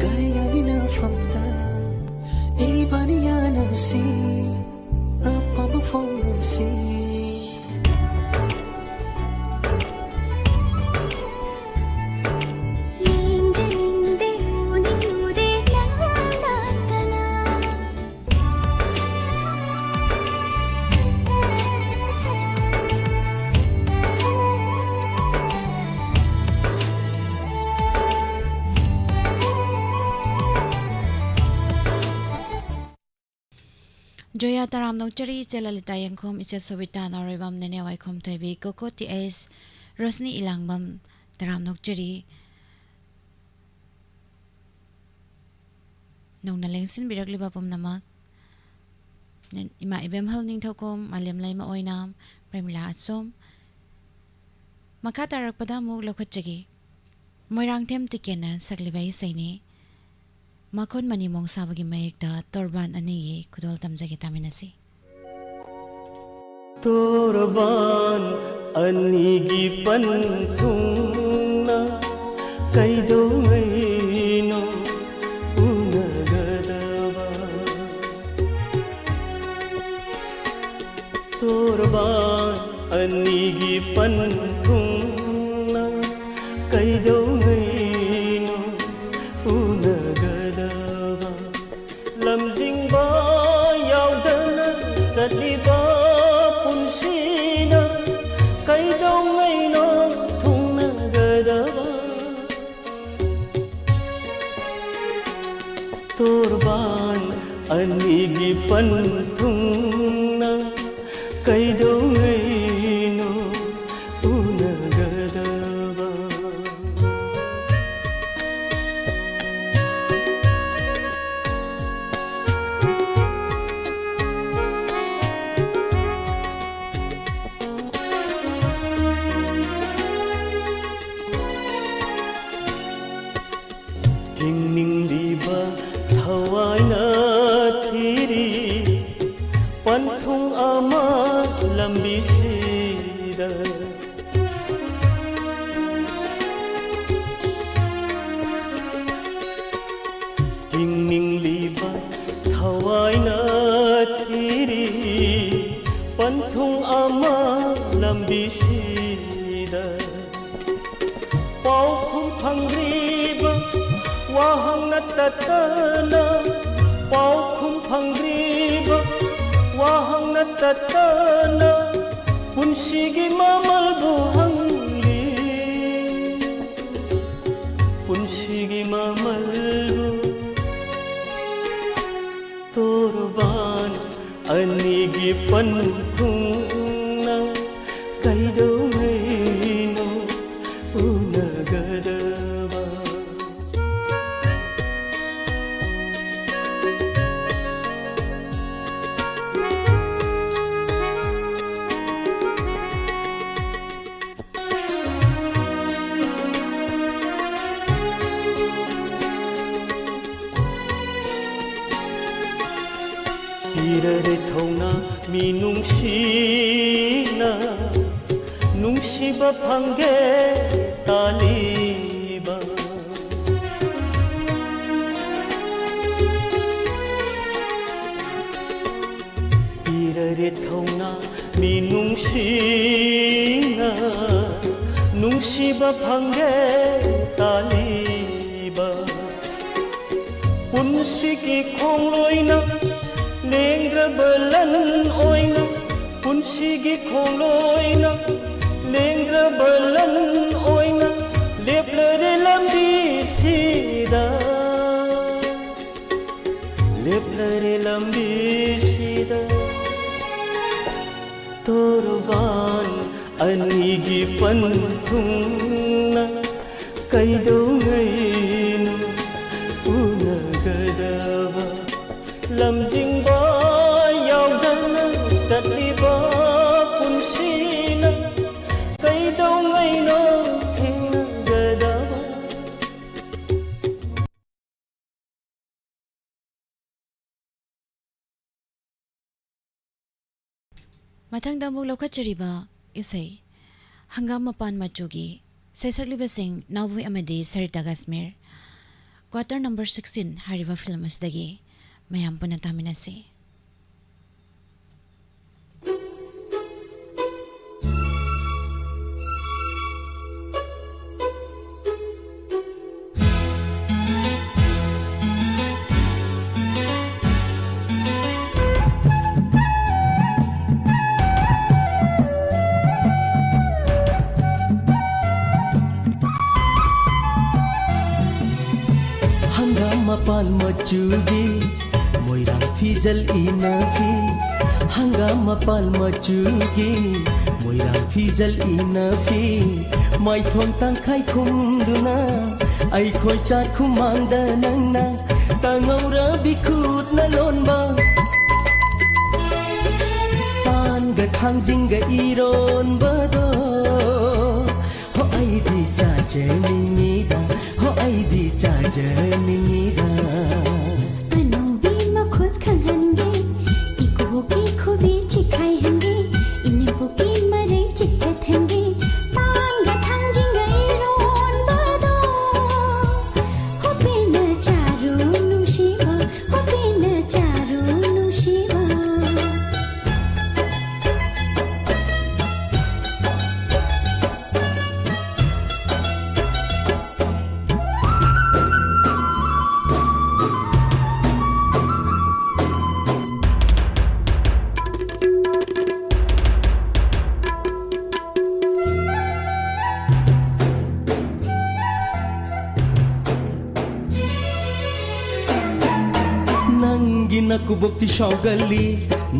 ꯀꯌꯥꯒꯤ ꯅꯐꯝꯗ ꯏꯕꯥꯅꯤ ꯌꯥꯅꯁꯤ, ꯑꯄꯥꯝꯕ ꯐꯣꯡꯅꯁꯤ꯫ ꯌꯦꯡꯖꯅꯤꯡꯗꯦ ꯎꯅꯤꯡꯂꯨꯗꯦ ꯅꯪ ꯅꯠꯇꯅ꯫ ꯖꯣꯌꯥ ꯇꯔꯥꯝ ꯅꯣꯛꯆꯔꯤ, ꯏꯆꯦ ꯂꯂꯤꯇꯥ ꯌꯦꯡꯈꯣꯝ, ꯏꯆꯦ ꯁꯣꯕꯤꯇꯥ ꯅꯥꯎꯔꯩꯕꯝ, ꯅꯦꯅꯦ ꯋꯥꯏꯈꯣꯝ ꯊꯣꯏꯕꯤ, ꯀꯣꯀꯣ ꯇꯤ ꯑꯩꯁ, ꯔꯣꯁꯅꯤ ꯏꯂꯥꯡꯕꯝ, ꯇꯔꯥꯝ ꯅꯣꯛꯆꯔꯤ꯫ ꯅꯧꯅ ꯂꯦꯡꯁꯤꯟꯕꯤꯔꯛꯂꯤꯕ ꯄꯨꯝꯅꯃꯛ, ꯏꯃꯥ ꯏꯕꯦꯝꯍꯜ ꯅꯤꯡꯊꯧꯈꯣꯝ, ꯃꯥꯂꯦꯝꯂꯩꯃ ꯑꯣꯏꯅꯥꯝ, ꯄ꯭ꯔꯦꯃꯤꯂꯥ ꯑꯆꯣꯝ, ꯃꯈꯥ ꯇꯥꯔꯛꯄꯗ ꯑꯃꯨꯛ ꯂꯧꯈꯠꯆꯒꯦ꯫ ꯃꯣꯏꯔꯥꯡꯊꯦꯝ ꯇꯤꯀꯦꯟꯅ ꯁꯛꯂꯤꯕ ꯏꯁꯩꯅꯤ꯫ ꯃꯈꯣꯟ ꯃꯅꯤ ꯃꯣꯡꯁꯥꯕꯒꯤ ꯃꯌꯦꯛꯇ ꯇꯣꯔꯕꯥꯟ ꯑꯅꯤꯒꯤ ꯈꯨꯗꯣꯜ ꯇꯝꯖꯒꯦ, ꯇꯥꯃꯤꯟꯅꯁꯤ꯫ ꯇꯣꯔꯕꯥꯟ ꯑꯅꯤꯒꯤ ꯄꯟꯊꯨꯡꯅ ꯀꯩꯗꯧꯉꯩꯅꯣ ꯎꯅꯒꯗꯕ? ꯇꯣꯔꯕꯥꯟ ꯑꯅꯤꯒꯤ ꯄꯟꯊꯨꯡꯅ ꯀꯩꯗꯧꯉꯩꯅꯣ ꯎꯅꯒꯗꯕ? ꯂꯝꯖꯤꯡꯕ ꯌꯥꯎꯗꯅ ꯆꯠꯂꯤꯕ ꯄꯨꯟꯁꯤꯅ ꯀꯩꯗꯧꯉꯩꯅꯣ ꯊꯨꯡꯅꯒꯗꯕ? ꯇꯣꯔꯕꯥꯟ ꯑꯅꯤꯒꯤ ꯄꯟꯊꯨꯡꯅ ꯀꯩꯗꯧꯉꯩꯅꯣ ꯎꯅꯒꯗꯕ? ꯍꯤꯡꯅꯤꯡꯂꯤꯕ ꯊꯋꯥꯏꯅ ꯊꯤꯔꯤ ꯄꯟꯊꯨꯡ ꯑꯃ ꯂꯝꯕꯤꯁꯤꯗ꯫ ꯍꯤꯡꯅꯤꯡꯂꯤꯕ ꯊꯋꯥꯏꯅ ꯊꯤꯔꯤ ꯄꯟꯊꯨꯡ ꯑꯃ ꯂꯝꯕꯤꯁꯤꯗ꯫ ꯄꯥꯎꯈꯨꯝ ꯐꯪꯗ꯭ꯔꯤꯕ ꯋꯥꯍꯪ ꯅꯠꯇꯠꯇꯅ, ꯄꯥꯎꯈꯨꯝ ꯐꯪꯗ꯭ꯔꯤꯕ ꯋꯥꯍꯪ ꯅꯠꯇꯠꯇꯅ, ꯄꯨꯟꯁꯤꯒꯤ ꯃꯃꯜꯕꯨ ꯍꯪꯂꯤ, ꯄꯨꯟꯁꯤꯒꯤ ꯃꯃꯜꯕꯨ꯫ ꯇꯣꯔꯕꯥꯟ ꯑꯅꯤꯒꯤ ꯄꯟꯊꯨꯡꯅ ꯀꯩꯗꯧꯉꯩꯅꯣ ꯎꯅꯒꯗꯕ? ꯄꯤꯔꯔꯦ ꯊꯧꯅꯥ ꯃꯤꯅꯨꯡꯁꯤꯅ, ꯅꯨꯡꯁꯤꯕ ꯐꯪꯒꯦ ꯇꯥꯂꯤꯕ꯫ ꯄꯤꯔꯔꯦ ꯊꯧꯅꯥ ꯃꯤꯅꯨꯡꯁꯤꯅ, ꯅꯨꯡꯁꯤꯕ ꯐꯪꯒꯦ ꯇꯥꯂꯤꯕ꯫ ꯄꯨꯟꯁꯤꯒꯤ ꯈꯣꯡꯂꯣꯏꯅ ꯂꯦꯡꯗ꯭ꯔꯕ ꯂꯟ ꯑꯣꯏꯅ, ꯄꯨꯟꯁꯤꯒꯤ ꯈꯣꯡꯂꯣꯏꯅ ꯂꯦꯡꯗ꯭ꯔꯕ ꯂꯟ ꯑꯣꯏꯅ ꯂꯦꯞꯂꯔꯦ ꯂꯝꯕꯤꯁꯤꯗ, ꯂꯦꯞꯂꯔꯦ ꯂꯝꯕꯤꯁꯤꯗ꯫ ꯇꯣꯔꯕꯥꯟ ꯑꯅꯤꯒꯤ ꯄꯟꯊꯨꯡꯅ ꯀꯩꯗꯧꯉꯩꯅꯣ ꯎꯅꯒꯗꯕ? ꯂꯝꯖꯤꯡꯕ ꯌꯥꯎꯗꯅ ꯆꯠꯂꯤꯕ ꯄꯨꯟꯁꯤꯅ ꯀꯩꯗꯧꯉꯩꯅꯣ ꯊꯦꯡꯅꯒꯗꯕ? ꯃꯊꯪꯗ ꯑꯃꯨꯛ ꯂꯧꯈꯠꯆꯔꯤꯕ ꯏꯁꯩ ꯍꯪꯒꯥꯝ ꯃꯄꯥꯟ ꯃꯆꯨꯒꯤ, ꯁꯩꯁꯛꯂꯤꯕꯁꯤꯡ ꯅꯥꯎꯕꯣꯏ ꯑꯃꯗꯤ Sarita Kashmir. Quarter number sixteen ꯍꯥꯏꯔꯤꯕ ꯐꯤꯂꯝ ꯑꯁꯤꯗꯒꯤ ꯃꯌꯥꯝ ꯄꯨꯟꯅ ꯇꯥꯃꯤꯟꯅꯁꯤ꯫ ꯍꯪꯒꯥꯝ ꯃꯄꯥꯟ ꯃꯆꯨꯒꯤ ꯃꯣꯏꯔꯥꯡ ꯐꯤꯖꯜ ꯏꯟꯅꯐꯤ, ꯍꯪꯒꯥꯝ ꯃꯄꯥꯜ ꯃꯆꯨꯒꯤ ꯃꯣꯏꯔꯥꯡ ꯐꯤꯖꯜ ꯏꯟꯅꯐꯤ, ꯃꯥꯏꯊꯣꯡ ꯇꯪꯈꯥꯏ ꯈꯨꯝꯗꯨꯅ ꯑꯩꯈꯣꯏ ꯆꯥꯛꯈꯨꯝ ꯃꯥꯡꯗ ꯅꯪꯅ ꯇꯥꯉꯧꯔꯕꯤ ꯈꯨꯠꯅ ꯂꯣꯟꯕ ꯄꯥꯟꯒ ꯊꯥꯡꯖꯤꯡꯒ ꯏꯔꯣꯟꯕꯗꯣ꯫ ꯍꯣ ꯑꯩꯗꯤ ꯆꯥꯖꯅꯤꯡꯉꯤꯗ, ꯍꯣ ꯑꯩꯗꯤ ꯆꯥꯖꯅꯤꯡꯉꯤꯗ꯫ ꯑꯅꯧꯕꯤ ꯃꯈꯨꯠ ꯈꯪꯍꯟꯒꯦ, ꯏꯀꯨꯕꯣꯛꯀꯤ ꯈꯨꯕꯤ ꯆꯤꯛꯈꯥꯏꯍꯟꯒꯦ, ꯏꯅꯦꯝꯕꯣꯛꯀꯤ ꯃꯔꯩ ꯆꯤꯛꯊꯠꯍꯟꯒꯦ, ꯄꯥꯟꯒ ꯊꯥꯡꯖꯤꯡꯒ ꯏꯔꯣꯟꯕꯗꯣ꯫ ꯍꯣ ꯄꯦꯟꯅ ꯆꯥꯔꯣ ꯅꯨꯡꯁꯤꯕ, ꯍꯣ ꯄꯦꯟꯅ ꯆꯥꯔꯣ ꯅꯨꯡꯁꯤꯕ꯫ ꯅꯪꯒꯤ ꯅꯀꯨꯕꯣꯛꯇꯤ ꯁꯥꯎꯒꯜꯂꯤ,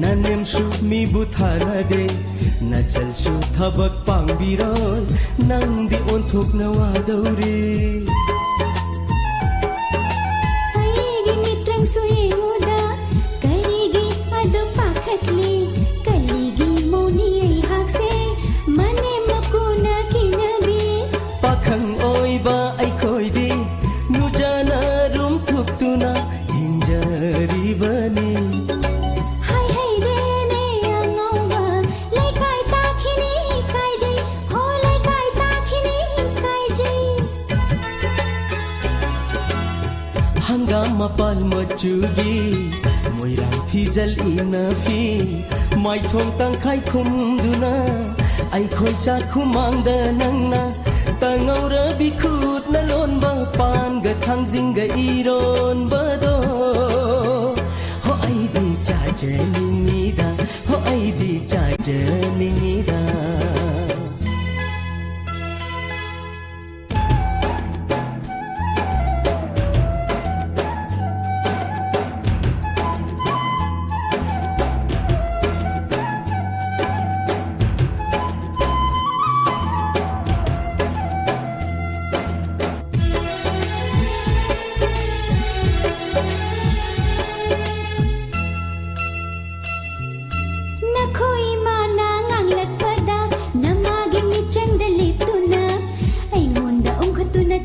ꯅꯅꯦꯝꯁꯨ ꯃꯤꯕꯨ ꯊꯥꯅꯗꯦ, ꯅꯆꯜꯁꯨ ꯊꯕꯛ ꯄꯥꯡꯕꯤꯔꯣꯏ, ꯅꯪꯗꯤ ꯑꯣꯟꯊꯣꯛꯅ ꯋꯥꯗꯧꯔꯤ꯫ ꯑꯩꯒꯤ ꯃꯤꯠꯇ꯭ꯔꯪꯁꯨ ꯌꯦꯡꯉꯨꯗ, ꯀꯔꯤꯒꯤ ꯑꯗꯨꯛ ꯄꯥꯈꯠꯂꯤ? ꯀꯂꯤꯒꯤ ꯃꯧꯅꯤ ꯑꯩꯍꯥꯛꯁꯦ, ꯃꯅꯦꯝ ꯃꯀꯨꯅ ꯀꯤꯅꯕꯤ꯫ ꯄꯥꯈꯪ ꯑꯣꯏꯕ ꯑꯩꯈꯣꯏꯗꯤ ꯅꯨꯖꯥꯅ ꯔꯨꯝ ꯊꯨꯞꯇꯨꯅ ꯍꯤꯡꯖꯔꯤꯕꯅꯤ꯫ ꯍꯥꯏ ꯍꯩꯔꯦꯅꯦ ꯑꯉꯧꯕ, ꯂꯩꯀꯥꯏ ꯇꯥꯈꯤꯅꯤ ꯏꯀꯥꯏꯖꯩ, ꯍꯣ ꯂꯩꯀꯥꯏ ꯇꯥꯈꯤꯅꯤ ꯏꯀꯥꯏꯖꯩ꯫ ꯍꯪꯒꯥꯝ ꯃꯄꯥꯟ ꯃꯆꯨꯒꯤ ꯃꯣꯏꯔꯥꯡ ꯐꯤꯖꯜ ꯏꯟꯅꯐꯤ, ꯃꯥꯏꯊꯣꯡ ꯇꯪꯈꯥꯏ ꯈꯨꯝꯗꯨꯅ ꯑꯩꯈꯣꯏ ꯆꯥꯛꯈꯨꯝꯃꯥꯡꯗ ꯅꯪꯅ ꯇꯉꯧꯔꯕꯤ ꯈꯨꯠꯅ ꯂꯣꯟꯕ ꯄꯥꯟꯒ ꯊꯥꯡꯖꯤꯡꯒ ꯏꯔꯣꯟꯕꯗꯣ꯫ ꯍꯣ ꯑꯩꯗꯤ ꯆꯥꯖꯅꯤꯡꯉꯤꯗ, ꯍꯣ ꯑꯩꯗꯤ ꯆꯥꯖꯅꯤꯡꯉꯤꯗ꯫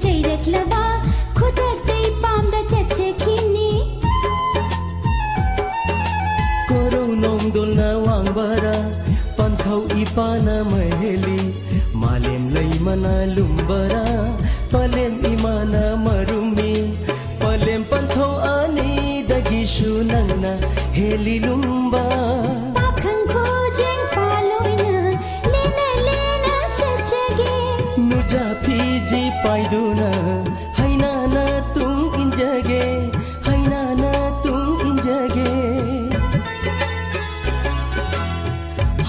ꯆꯩꯔꯛꯂꯕ ꯈꯨꯗꯛꯇ ꯏꯄꯥꯝꯗ ꯆꯠꯆꯈꯤꯅꯤ꯫ ꯀꯣꯔꯧ ꯅꯣꯡꯗꯣꯜꯅ ꯋꯥꯡꯕꯔꯥ, ꯄꯟꯊꯧ ꯏꯄꯥꯅ ꯃꯍꯦꯜꯂꯤ꯫ ꯃꯥꯂꯦꯝ ꯂꯩꯃꯅ ꯂꯨꯝꯕꯔꯥ, ꯄꯂꯦꯝ ꯏꯃꯥꯅ ꯃꯔꯨꯝꯃꯤ꯫ ꯄꯂꯦꯝ ꯄꯟꯊꯧ ꯑꯅꯤꯗꯒꯤꯁꯨ ꯅꯪꯅ ꯍꯦꯜꯂꯤ ꯂꯨꯝꯕ꯫ ꯄꯥꯈꯪ ꯈꯨꯖꯦꯡ ꯄꯥꯂꯣꯏꯅ ꯂꯦꯟꯅ ꯂꯦꯟꯅ ꯆꯠꯆꯒꯦ꯫ ꯅꯨꯖꯥ ꯐꯤꯖꯤ ꯄꯥꯏꯗꯨꯅ ꯍꯩꯅꯥꯅ ꯇꯨꯡ ꯏꯟꯖꯒꯦ, ꯍꯩꯅꯥꯅ ꯇꯨꯡ ꯏꯟꯖꯒꯦ꯫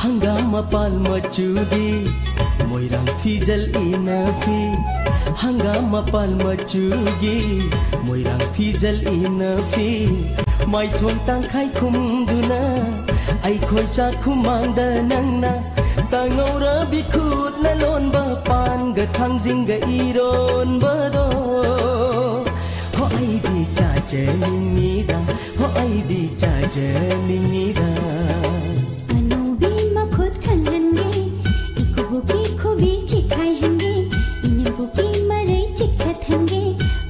ꯍꯪꯒꯥꯝ ꯃꯄꯥꯜ ꯃꯆꯨꯒꯤ ꯃꯣꯏꯔꯥꯡ ꯐꯤꯖꯜ ꯏꯟꯅꯐꯤ, ꯍꯪꯒꯥꯝ ꯃꯄꯥꯜ ꯃꯆꯨꯒꯤ ꯃꯣꯏꯔꯥꯡ ꯐꯤꯖꯜ ꯏꯟꯅꯐꯤ꯫ ꯃꯥꯏꯊꯣꯡ ꯇꯪꯈꯥꯏ ꯈꯨꯝꯗꯨꯅ ꯑꯩꯈꯣꯏ ꯆꯥꯛꯈꯨꯃꯥꯡꯗ ꯅꯪꯅ ꯇꯥꯉꯧꯔꯕꯤ ꯈꯨꯠꯅ ꯂꯣꯟꯕ ꯄꯥꯟꯒ ꯊꯥꯡꯖꯤꯡꯒ ꯏꯔꯣꯟꯕꯗꯣ꯫ ꯍꯣ ꯑꯩꯗꯤ ꯆꯥꯖꯅꯤꯡꯉꯤꯗ, ꯍꯣ ꯑꯩꯗꯤ ꯆꯥꯖꯅꯤꯡꯉꯤꯗ꯫ ꯑꯅꯧꯕꯤ ꯃꯈꯨꯠ ꯈꯪꯍꯟꯒꯦ, ꯏꯀꯨꯕꯣꯛꯀꯤ ꯈꯨꯕꯤ ꯆꯤꯛꯈꯥꯏꯍꯟꯒꯦ, ꯏꯅꯦꯝꯕꯣꯛꯀꯤ ꯃꯔꯩ ꯆꯤꯛꯊꯠꯍꯟꯒꯦ,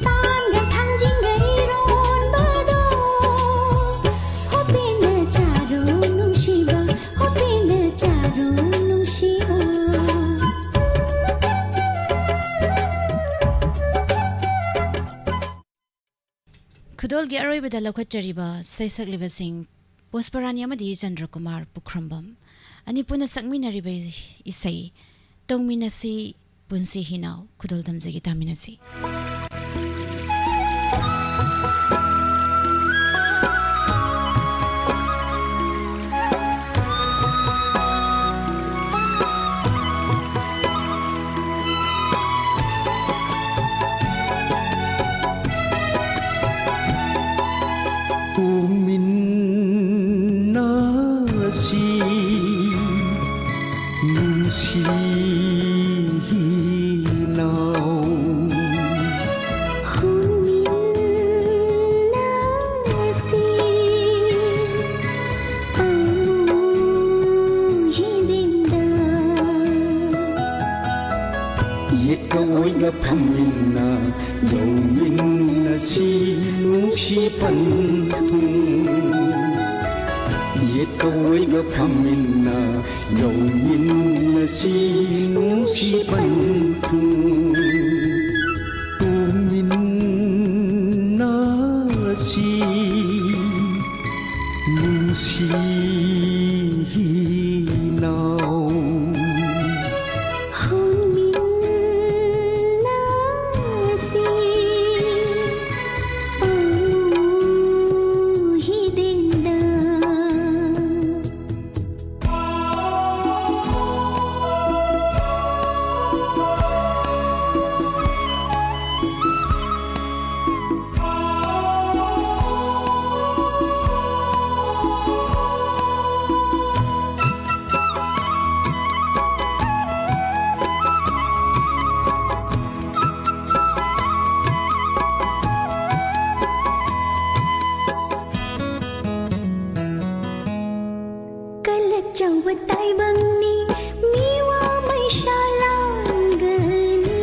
ꯄꯥꯟꯒ ꯊꯥꯡꯖꯤꯡꯒ ꯏꯔꯣꯟꯕꯗꯣ꯫ ꯍꯣ ꯄꯦꯟꯅ ꯆꯥꯔꯣ ꯅꯨꯡꯁꯤꯕ, ꯍꯣ ꯄꯦꯟꯅ ꯆꯥꯔꯣ ꯅꯨꯡꯁꯤꯕ꯫ ꯈꯨꯗꯣꯜꯒꯤ ꯑꯔꯣꯏꯕꯗ ꯂꯧꯈꯠꯆꯔꯤꯕ ꯁꯩꯁꯛꯂꯤꯕꯁꯤꯡ ꯄꯨꯁꯄꯔꯥꯅꯤ ꯑꯃꯗꯤ ꯆꯟꯗ꯭ꯔꯀꯨꯃꯥꯔ ꯄꯨꯈ꯭ꯔꯝꯕꯝ ꯑꯅꯤ ꯄꯨꯟꯅ ꯁꯛꯃꯤꯟꯅꯔꯤꯕ ꯏꯁꯩ ꯇꯧꯃꯤꯟꯅꯁꯤ ꯄꯨꯟꯁꯤ ꯍꯤꯅꯥꯎ꯫ ꯈꯨꯗꯣꯜ ꯇꯝꯖꯒꯦ, ꯇꯥꯃꯤꯟꯅꯁꯤ꯫ ꯇꯨꯃꯤꯟꯅꯁꯤ ꯅꯨꯡꯁꯤ ꯍꯤꯅꯥꯎ꯫ ꯐꯝꯃꯤꯟꯅ ꯌꯧꯃꯤꯟꯅꯁꯤ ꯅꯨꯡꯁꯤ ꯄꯟꯊꯨꯡ꯫ ꯌꯦꯠꯀ ꯑꯣꯏꯒ ꯐꯝꯃꯤꯟꯅ ꯌꯧꯃꯤꯟꯅꯁꯤ ꯅꯨꯡꯁꯤ ꯄꯟꯊꯨꯡ꯫ ꯇꯨꯝꯃꯤꯟꯅꯁꯤ ꯅꯨꯡꯁꯤ ꯍꯤꯅꯥꯎ꯫ ꯍꯧꯃꯤꯟꯅꯁꯤ ꯑꯃꯨ ꯍꯤꯗꯦꯟꯗ꯫ ꯀꯂꯛꯆꯧꯕ ꯇꯥꯏꯕꯪꯅꯤ ꯃꯤꯋꯥ ꯃꯩꯁꯥ ꯂꯥꯡꯒꯅꯤ꯫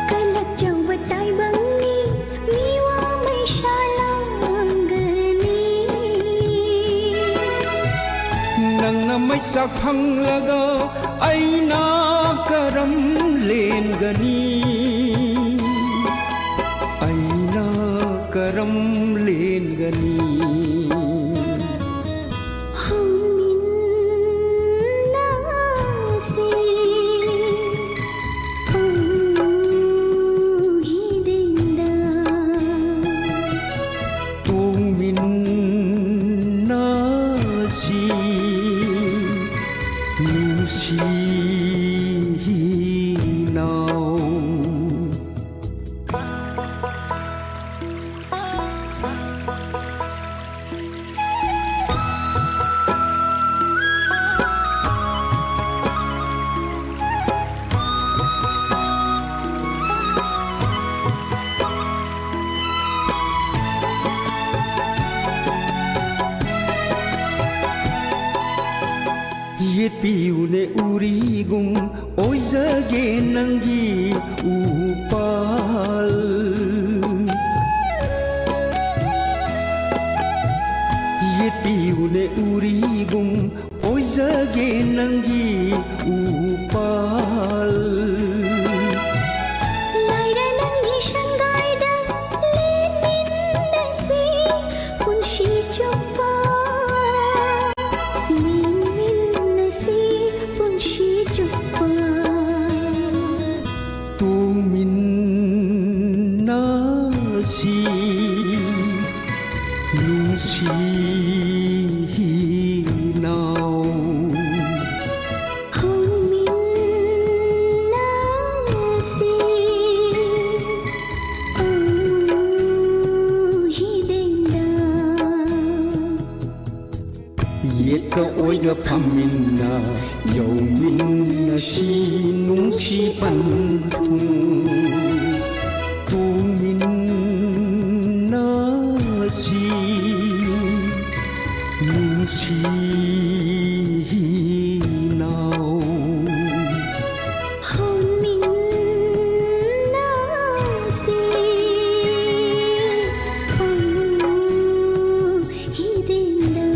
ꯀꯂꯛꯆꯧꯕ ꯇꯥꯏꯕꯪꯅꯤ ꯃꯤꯋꯥ ꯃꯩꯁꯥ ꯂꯥꯡꯒꯅꯤ꯫ ꯅꯪꯅ ꯃꯩꯁꯥ ꯐꯪꯂꯒ ꯑꯩꯅ ꯀꯔꯝ ꯂꯦꯟꯒꯅꯤ? ꯑꯩꯅ ꯀꯔꯝ ꯂꯦꯟꯒꯅꯤ? ꯍꯧꯃꯤꯟꯅꯁꯤ ꯑꯃꯨ ꯍꯤꯗꯦꯟꯗ꯫ ꯇꯣꯡꯃꯤꯟꯅꯁꯤ ꯅꯨꯡꯁꯤ ꯍꯤꯅꯥꯎ꯫ ꯌꯦꯠꯄꯤꯌꯨꯅꯦ ꯎꯔꯤꯒꯨꯝ ꯑꯣꯏꯖꯒꯦ ꯅꯪꯒꯤ ꯎꯄꯥꯜ꯫ ꯌꯦꯠꯄꯤꯌꯨꯅꯦ ꯎꯔꯤꯒꯨꯝ ꯑꯣꯏꯖꯒꯦ ꯅꯪꯒꯤ ꯎꯄꯥꯜ꯫ ꯂꯥꯏꯔ ꯅꯪꯒꯤ ꯁꯪꯒꯥꯏꯗ ꯂꯦꯟꯃꯤꯟꯅꯁꯤ ꯄꯨꯟꯁꯤ ꯆꯨꯞꯄ꯫ ꯂꯦꯟꯃꯤꯟꯅꯁꯤ ꯄꯨꯟꯁꯤ ꯆꯨꯞꯄ꯫ ꯇꯣꯡꯃꯤꯟꯅꯁꯤ ꯅꯨꯡꯁꯤ ꯍꯤꯅꯥꯎ꯫ ꯍꯧꯃꯤꯟꯅꯁꯤ ꯑꯃꯨ ꯍꯤꯗꯦꯡꯗ꯫ ꯌꯦꯠꯀ ꯑꯣꯏꯒ ꯐꯝꯃꯤꯟꯅ ꯌꯧꯃꯤꯟꯅꯁꯤ ꯅꯨꯡꯁꯤ ꯄꯟꯊꯨꯡ꯫ ꯇꯣꯡꯃꯤꯟꯅꯁꯤ ꯅꯨꯡꯁꯤ ꯍꯤꯅꯥꯎ꯫ ꯍꯧꯃꯤꯟꯅꯁꯤ ꯑꯃꯨ ꯍꯤꯗꯦꯡꯗ꯫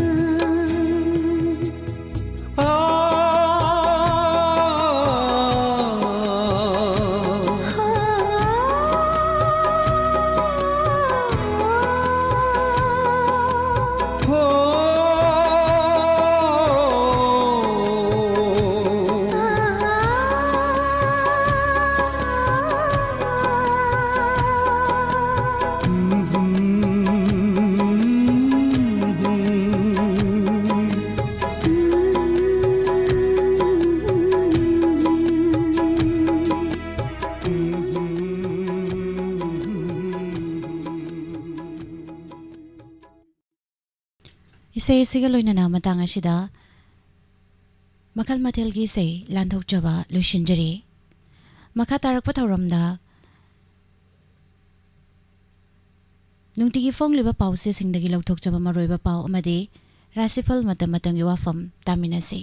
ꯏꯁꯩ ꯑꯁꯤꯒ ꯂꯣꯏꯅꯅ ꯃꯇꯥꯡ ꯑꯁꯤꯗ ꯃꯈꯜ ꯃꯊꯦꯜꯒꯤ ꯏꯁꯩ ꯂꯥꯟꯊꯣꯛꯆꯕ ꯂꯣꯏꯁꯤꯟꯖꯔꯤ꯫ ꯃꯈꯥ ꯇꯥꯔꯛꯄ ꯊꯧꯔꯝꯗ ꯅꯨꯡꯇꯤꯒꯤ ꯐꯣꯡꯂꯤꯕ ꯄꯥꯎꯆꯦꯁꯤꯡꯗꯒꯤ ꯂꯧꯊꯣꯛꯆꯕ ꯃꯔꯨꯑꯣꯏꯕ ꯄꯥꯎ ꯑꯃꯗꯤ ꯔꯥꯁꯤꯐꯜ ꯃꯇꯝ ꯃꯇꯝꯒꯤ ꯋꯥꯐꯝ ꯇꯥꯃꯤꯟꯅꯁꯤ꯫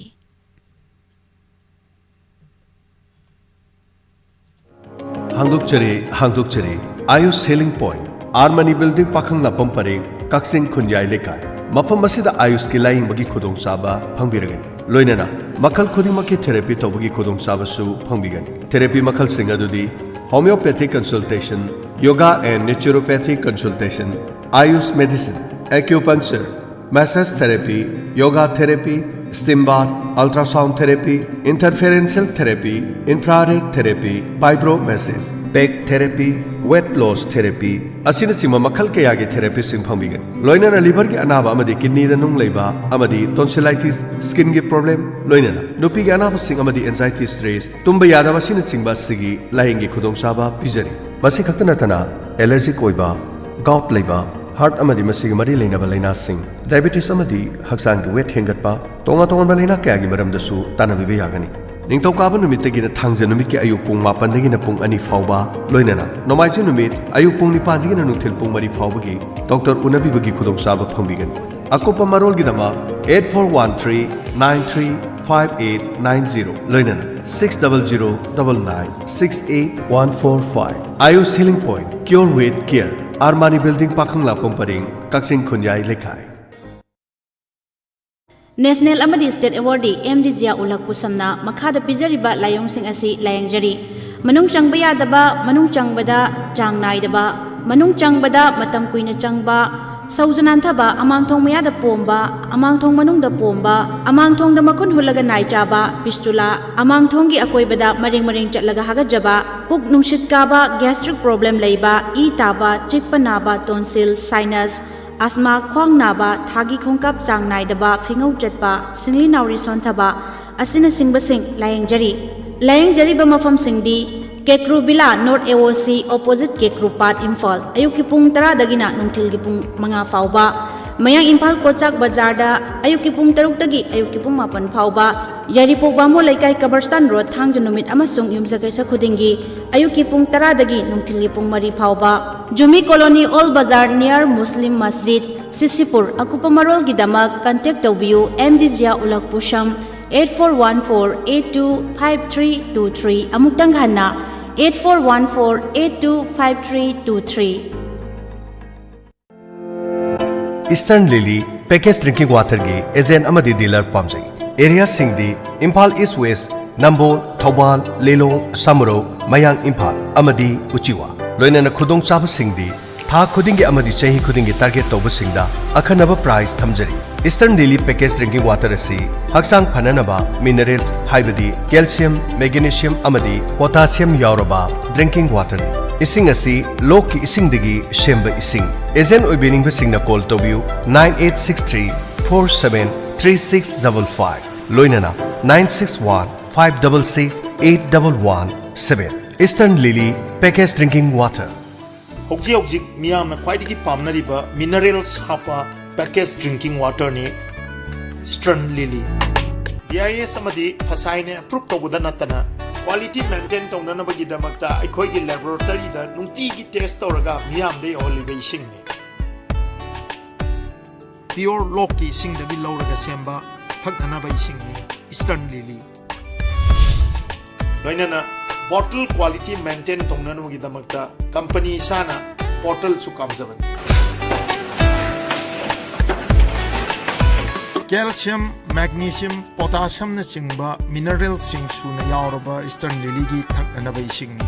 ꯍꯥꯡꯗꯣꯛꯆꯔꯤ, ꯍꯥꯡꯗꯣꯛꯆꯔꯤ꯫ Ayush healing point, R Mani building, ꯄꯥꯈꯪꯂꯥꯛꯄꯝ ꯄꯔꯦꯡ, ꯀꯛꯆꯤꯡ ꯈꯨꯟꯌꯥꯏ ꯂꯩꯀꯥꯏ꯫ ꯃꯐꯝ ꯑꯁꯤꯗ ꯑꯥꯌꯨꯁꯀꯤ ꯂꯥꯌꯦꯡꯕꯒꯤ ꯈꯨꯗꯣꯡꯆꯥꯕ ꯐꯪꯕꯤꯔꯒꯅꯤ꯫ ꯂꯣꯏꯅꯅ ꯃꯈꯜ ꯈꯨꯗꯤꯡꯃꯛꯀꯤ ꯊꯦꯔꯥꯄꯤ ꯇꯧꯕꯒꯤ ꯈꯨꯗꯣꯡꯆꯥꯕꯁꯨ ꯐꯪꯕꯤꯒꯅꯤ꯫ ꯊꯦꯔꯥꯄꯤ ꯃꯈꯜꯁꯤꯡ ꯑꯗꯨꯗꯤ homeopathic consultation, yoga and naturopathic consultation, Ayush medicine, acupuncture, massage therapy, yoga therapy, steam bath, ultrasound therapy, interferential therapy, infrared therapy, vibromassage, peg therapy, weight loss therapy ꯑꯁꯤꯅꯆꯤꯡꯕ ꯃꯈꯜ ꯀꯌꯥꯒꯤ ꯊꯦꯔꯥꯄꯤꯁꯤꯡ ꯐꯪꯕꯤꯒꯅꯤ꯫ ꯂꯣꯏꯅꯅ ꯂꯤꯚꯔꯒꯤ ꯑꯅꯥꯕ ꯑꯃꯗꯤ ꯀꯤꯗꯅꯤꯗ ꯅꯨꯡ ꯂꯩꯕ ꯑꯃꯗꯤ ꯇꯣꯟꯁꯤꯂꯥꯏꯇꯤꯁ, ꯁ꯭ꯀꯤꯟꯒꯤ ꯄ꯭ꯔꯣꯕ꯭ꯂꯦꯝ, ꯂꯣꯏꯅꯅ ꯅꯨꯄꯤꯒꯤ ꯑꯅꯥꯕꯁꯤꯡ ꯑꯃꯗꯤ ꯑꯦꯟꯖꯥꯏꯇꯤ, ꯁ꯭ꯇ꯭ꯔꯦꯁ, ꯇꯨꯝꯕ ꯌꯥꯗꯕ ꯑꯁꯤꯅꯆꯤꯡꯕ ꯑꯁꯤꯒꯤ ꯂꯥꯌꯦꯡꯒꯤ ꯈꯨꯗꯣꯡꯆꯥꯕ ꯄꯤꯖꯔꯤ꯫ ꯃꯁꯤ ꯈꯛꯇ ꯅꯠꯇꯅ ꯑꯦꯂꯔꯖꯤꯛ ꯑꯣꯏꯕ, ꯒꯥꯎꯠ ꯂꯩꯕ, ꯍꯥꯔꯠ ꯑꯃꯗꯤ ꯃꯁꯤꯒꯤ ꯃꯔꯤ ꯂꯩꯅꯕ ꯂꯥꯏꯅꯥꯁꯤꯡ, ꯗꯥꯏꯕꯦꯇꯤꯁ ꯑꯃꯗꯤ ꯍꯛꯆꯥꯡꯒꯤ ꯋꯦꯠ ꯍꯦꯟꯒꯠꯄ, ꯇꯣꯉꯥꯟ ꯇꯣꯉꯥꯟꯕ ꯂꯥꯏꯅꯥ ꯀꯌꯥꯒꯤ ꯃꯔꯝꯗꯁꯨ ꯇꯥꯟꯅꯕꯤꯕ ꯌꯥꯒꯅꯤ꯫ ꯅꯤꯡꯊꯧꯀꯥꯕ ꯅꯨꯃꯤꯠꯇꯒꯤꯅ ꯊꯥꯡꯖ ꯅꯨꯃꯤꯠꯀꯤ ꯑꯌꯨꯛ ꯄꯨꯡ ꯃꯥꯄꯟꯗꯒꯤꯅ ꯄꯨꯡ ꯑꯅꯤ ꯐꯥꯎꯕ, ꯂꯣꯏꯅꯅ ꯅꯣꯡꯃꯥꯏꯖꯤꯡ ꯅꯨꯃꯤꯠ ꯑꯌꯨꯛ ꯄꯨꯡ ꯅꯤꯄꯥꯟꯗꯒꯤꯅ ꯅꯨꯡꯊꯤꯜ ꯄꯨꯡ ꯃꯔꯤ ꯐꯥꯎꯕꯒꯤ ꯗꯣꯛꯇꯔ ꯎꯅꯕꯤꯕꯒꯤ ꯈꯨꯗꯣꯡꯆꯥꯕ ꯐꯪꯕꯤꯒꯅꯤ꯫ ꯑꯀꯨꯞꯄ ꯃꯔꯣꯜꯒꯤꯗꯃꯛ eight four one three nine three five eight nine zero, ꯂꯣꯏꯅꯅ six double zero double nine six eight one four five꯫ Ayush Healing Point, Cure with Care, R Mani building, ꯄꯥꯈꯪꯂꯥꯛꯄꯝ ꯄꯔꯦꯡ, ꯀꯛꯆꯤꯡ ꯈꯨꯟꯌꯥꯏ ꯂꯩꯀꯥꯏ꯫ ꯅꯦꯁꯅꯦꯜ ꯑꯃꯗꯤ ꯁ꯭ꯇꯦꯠ ꯑꯦꯋꯥꯔꯗꯤ ꯑꯦꯝ ꯗꯤ ꯖꯤꯌꯥ ꯎꯂꯛ ꯄꯨꯁꯝꯅ ꯃꯈꯥꯗ ꯄꯤꯖꯔꯤꯕ ꯂꯥꯏꯑꯣꯡꯁꯤꯡ ꯑꯁꯤ ꯂꯥꯌꯦꯡꯖꯔꯤ: ꯃꯅꯨꯡ ꯆꯪꯕ ꯌꯥꯗꯕ, ꯃꯅꯨꯡ ꯆꯪꯕꯗ ꯆꯥꯡ ꯅꯥꯏꯗꯕ, ꯃꯅꯨꯡ ꯆꯪꯕꯗ ꯃꯇꯝ ꯀꯨꯏꯅ ꯆꯪꯕ, ꯁꯧꯖ ꯅꯥꯟꯊꯕ, ꯑꯃꯥꯡꯊꯣꯡ ꯃꯌꯥꯗ ꯄꯣꯝꯕ, ꯑꯃꯥꯡꯊꯣꯡ ꯃꯅꯨꯡꯗ ꯄꯣꯝꯕ, ꯑꯃꯥꯡꯊꯣꯡꯗ ꯃꯈꯨꯟ ꯍꯨꯠꯂꯒ ꯅꯥꯏ ꯆꯥꯕ, ꯐꯤꯁꯇꯨꯂꯥ, ꯑꯃꯥꯡꯊꯣꯡꯒꯤ ꯑꯀꯣꯏꯕꯗ ꯃꯔꯦꯡ ꯃꯔꯦꯡ ꯆꯠꯂꯒ ꯍꯥꯒꯠꯆꯕ, ꯄꯨꯛ ꯅꯨꯡꯁꯤꯠ ꯀꯥꯕ, ꯒ꯭ꯌꯥꯁꯇ꯭ꯔꯤꯛ ꯄ꯭ꯔꯣꯕ꯭ꯂꯦꯝ ꯂꯩꯕ, ꯏ ꯇꯥꯕ, ꯆꯤꯛꯄ ꯅꯥꯕ, ꯇꯣꯟꯁꯤꯜ, ꯁꯥꯏꯅꯁ, ꯑꯁꯃꯥ, ꯈ꯭ꯋꯥꯡ ꯅꯥꯕ, ꯊꯥꯒꯤ ꯈꯣꯡꯀꯥꯞ ꯆꯥꯡ ꯅꯥꯏꯗꯕ, ꯐꯤꯉꯧ ꯆꯠꯄ, ꯁꯤꯡꯂꯤ ꯅꯥꯎꯔꯤ ꯁꯣꯟꯊꯕ ꯑꯁꯤꯅꯆꯤꯡꯕꯁꯤꯡ ꯂꯥꯌꯦꯡꯖꯔꯤ꯫ ꯂꯥꯌꯦꯡꯖꯔꯤꯕ ꯃꯐꯝꯁꯤꯡꯗꯤ: ꯀꯦꯀ꯭ꯔꯨ ꯚꯤꯂꯥ, ꯅꯣꯔꯠ ꯑꯦ ꯑꯣ ꯁꯤ, ꯑꯣꯄꯣꯖꯤꯠ ꯀꯦꯀ꯭ꯔꯨ ꯄꯥꯠ, ꯏꯝꯐꯥꯜ, ꯑꯌꯨꯛꯀꯤ ꯄꯨꯡ ꯇꯔꯥꯗꯒꯤꯅ ꯅꯨꯡꯊꯤꯜꯒꯤ ꯄꯨꯡ ꯃꯉꯥ ꯐꯥꯎꯕ꯫ ꯃꯌꯥꯡ ꯏꯝꯐꯥꯜ ꯀꯣꯆꯥꯛ ꯕꯖꯥꯔꯗ ꯑꯌꯨꯛꯀꯤ ꯄꯨꯡ ꯇꯔꯨꯛꯇꯒꯤ ꯑꯌꯨꯛꯀꯤ ꯄꯨꯡ ꯃꯥꯄꯟ ꯐꯥꯎꯕ꯫ ꯌꯥꯏꯔꯤꯄꯣꯛ ꯕꯥꯃꯣꯟ ꯂꯩꯀꯥꯏ, ꯀꯕꯔꯁꯇꯥꯟ ꯔꯣꯗ, ꯊꯥꯡꯖ ꯅꯨꯃꯤꯠ ꯑꯃꯁꯨꯡ ꯌꯨꯝꯁꯀꯩꯁ ꯈꯨꯗꯤꯡꯒꯤ ꯑꯌꯨꯛꯀꯤ ꯄꯨꯡ ꯇꯔꯥꯗꯒꯤ ꯅꯨꯡꯊꯤꯜꯒꯤ ꯄꯨꯡ ꯃꯔꯤ ꯐꯥꯎꯕ꯫ ꯖꯨꯃꯤ ꯀꯣꯂꯣꯅꯤ, ꯑꯣꯜ ꯕꯖꯥꯔ, ꯅꯤꯌꯔ ꯃꯨꯁꯂꯤꯝ ꯃꯁꯖꯤꯗ, ꯁꯤꯁꯤꯄꯨꯔ꯫ ꯑꯀꯨꯞꯄ ꯃꯔꯣꯜꯒꯤꯗꯃꯛ ꯀꯟꯇꯦꯛ ꯇꯧꯕꯤꯌꯨ ꯑꯦꯝ ꯗꯤ ꯖꯤꯌꯥ ꯎꯂꯛ ꯄꯨꯁꯝ, eight four one four eight two five three two three꯫ ꯑꯃꯨꯛꯇꯪ ꯍꯟꯅ, eight four one four eight two five three two three. Eastern Lily Package Drinking Waterꯒꯤ agent ꯑꯃꯗꯤ dealer ꯄꯥꯝꯖꯩ꯫ Areaꯁꯤꯡꯗꯤ ꯏꯝꯐꯥꯜ East West, ꯅꯝꯕꯣꯜ, ꯊꯧꯕꯥꯜ, ꯂꯤꯂꯣꯡ, ꯁꯃꯨꯔꯧ, ꯃꯌꯥꯡ ꯏꯝꯐꯥꯜ ꯑꯃꯗꯤ ꯎꯆꯤꯋꯥ꯫ ꯂꯣꯏꯅꯅ ꯈꯨꯗꯣꯡꯆꯥꯕꯁꯤꯡꯗꯤ ꯊꯥ ꯈꯨꯗꯤꯡꯒꯤ ꯑꯃꯗꯤ ꯆꯍꯤ ꯈꯨꯗꯤꯡꯒꯤ target ꯇꯧꯕꯁꯤꯡꯗ ꯑꯈꯟꯅꯕ prize ꯊꯝꯖꯔꯤ꯫ Eastern Lily Package Drinking Water ꯑꯁꯤ ꯍꯛꯆꯥꯡ ꯐꯅꯅꯕ minerals ꯍꯥꯏꯕꯗꯤ calcium, magnesium ꯑꯃꯗꯤ potassium ꯌꯥꯎꯔꯕ drinking waterꯅꯤ꯫ ꯏꯁꯤꯡ ꯑꯁꯤ ꯂꯣꯛꯀꯤ ꯏꯁꯤꯡꯗꯒꯤ ꯁꯦꯝꯕ ꯏꯁꯤꯡ꯫ Agent ꯑꯣꯏꯕꯤꯅꯤꯡꯕꯁꯤꯡꯅ call ꯇꯧꯕꯤꯌꯨ nine eight six three four seven three six double five, ꯂꯣꯏꯅꯅ nine six one five double six eight double one seven꯫ Eastern Lily Package Drinking Water꯫ ꯍꯧꯖꯤꯛ ꯍꯧꯖꯤꯛ ꯃꯤꯌꯥꯝꯅ ꯈ꯭ꯋꯥꯏꯗꯒꯤ ꯄꯥꯝꯅꯔꯤꯕ minerals ꯍꯥꯞꯄ package drinking waterꯅꯤ Eastern Lily꯫ B I S ꯑꯃꯗꯤ ꯐꯁꯥꯏꯅ approve ꯇꯧꯕꯗ ꯅꯠꯇꯅ quality maintain ꯇꯧꯅꯅꯕꯒꯤꯗꯃꯛꯇ ꯑꯩꯈꯣꯏꯒꯤ laboratoryꯗ ꯅꯨꯡꯇꯤꯒꯤ test ꯇꯧꯔꯒ ꯃꯤꯌꯥꯝꯗ ꯌꯧꯍꯜꯂꯤꯕ ꯏꯁꯤꯡꯅꯤ꯫ Pure ꯂꯣꯛꯀꯤ ꯏꯁꯤꯡꯗꯒꯤ ꯂꯧꯔꯒ ꯁꯦꯝꯕ ꯊꯛꯅꯅꯕ ꯏꯁꯤꯡꯅꯤ Eastern Lily꯫ ꯂꯣꯏꯅꯅ bottle quality maintain ꯇꯧꯅꯅꯕꯒꯤꯗꯃꯛꯇ company ꯏꯁꯥꯅ bottle ꯁꯨ ꯀꯥꯝꯖꯕꯅꯤ꯫ Calcium, magnesium, potassiumꯅ ꯆꯤꯡꯕ mineralꯁꯤꯡ ꯁꯨꯅ ꯌꯥꯎꯔꯕ Eastern Lilyꯒꯤ ꯊꯛꯅꯅꯕ ꯏꯁꯤꯡꯅꯤ꯫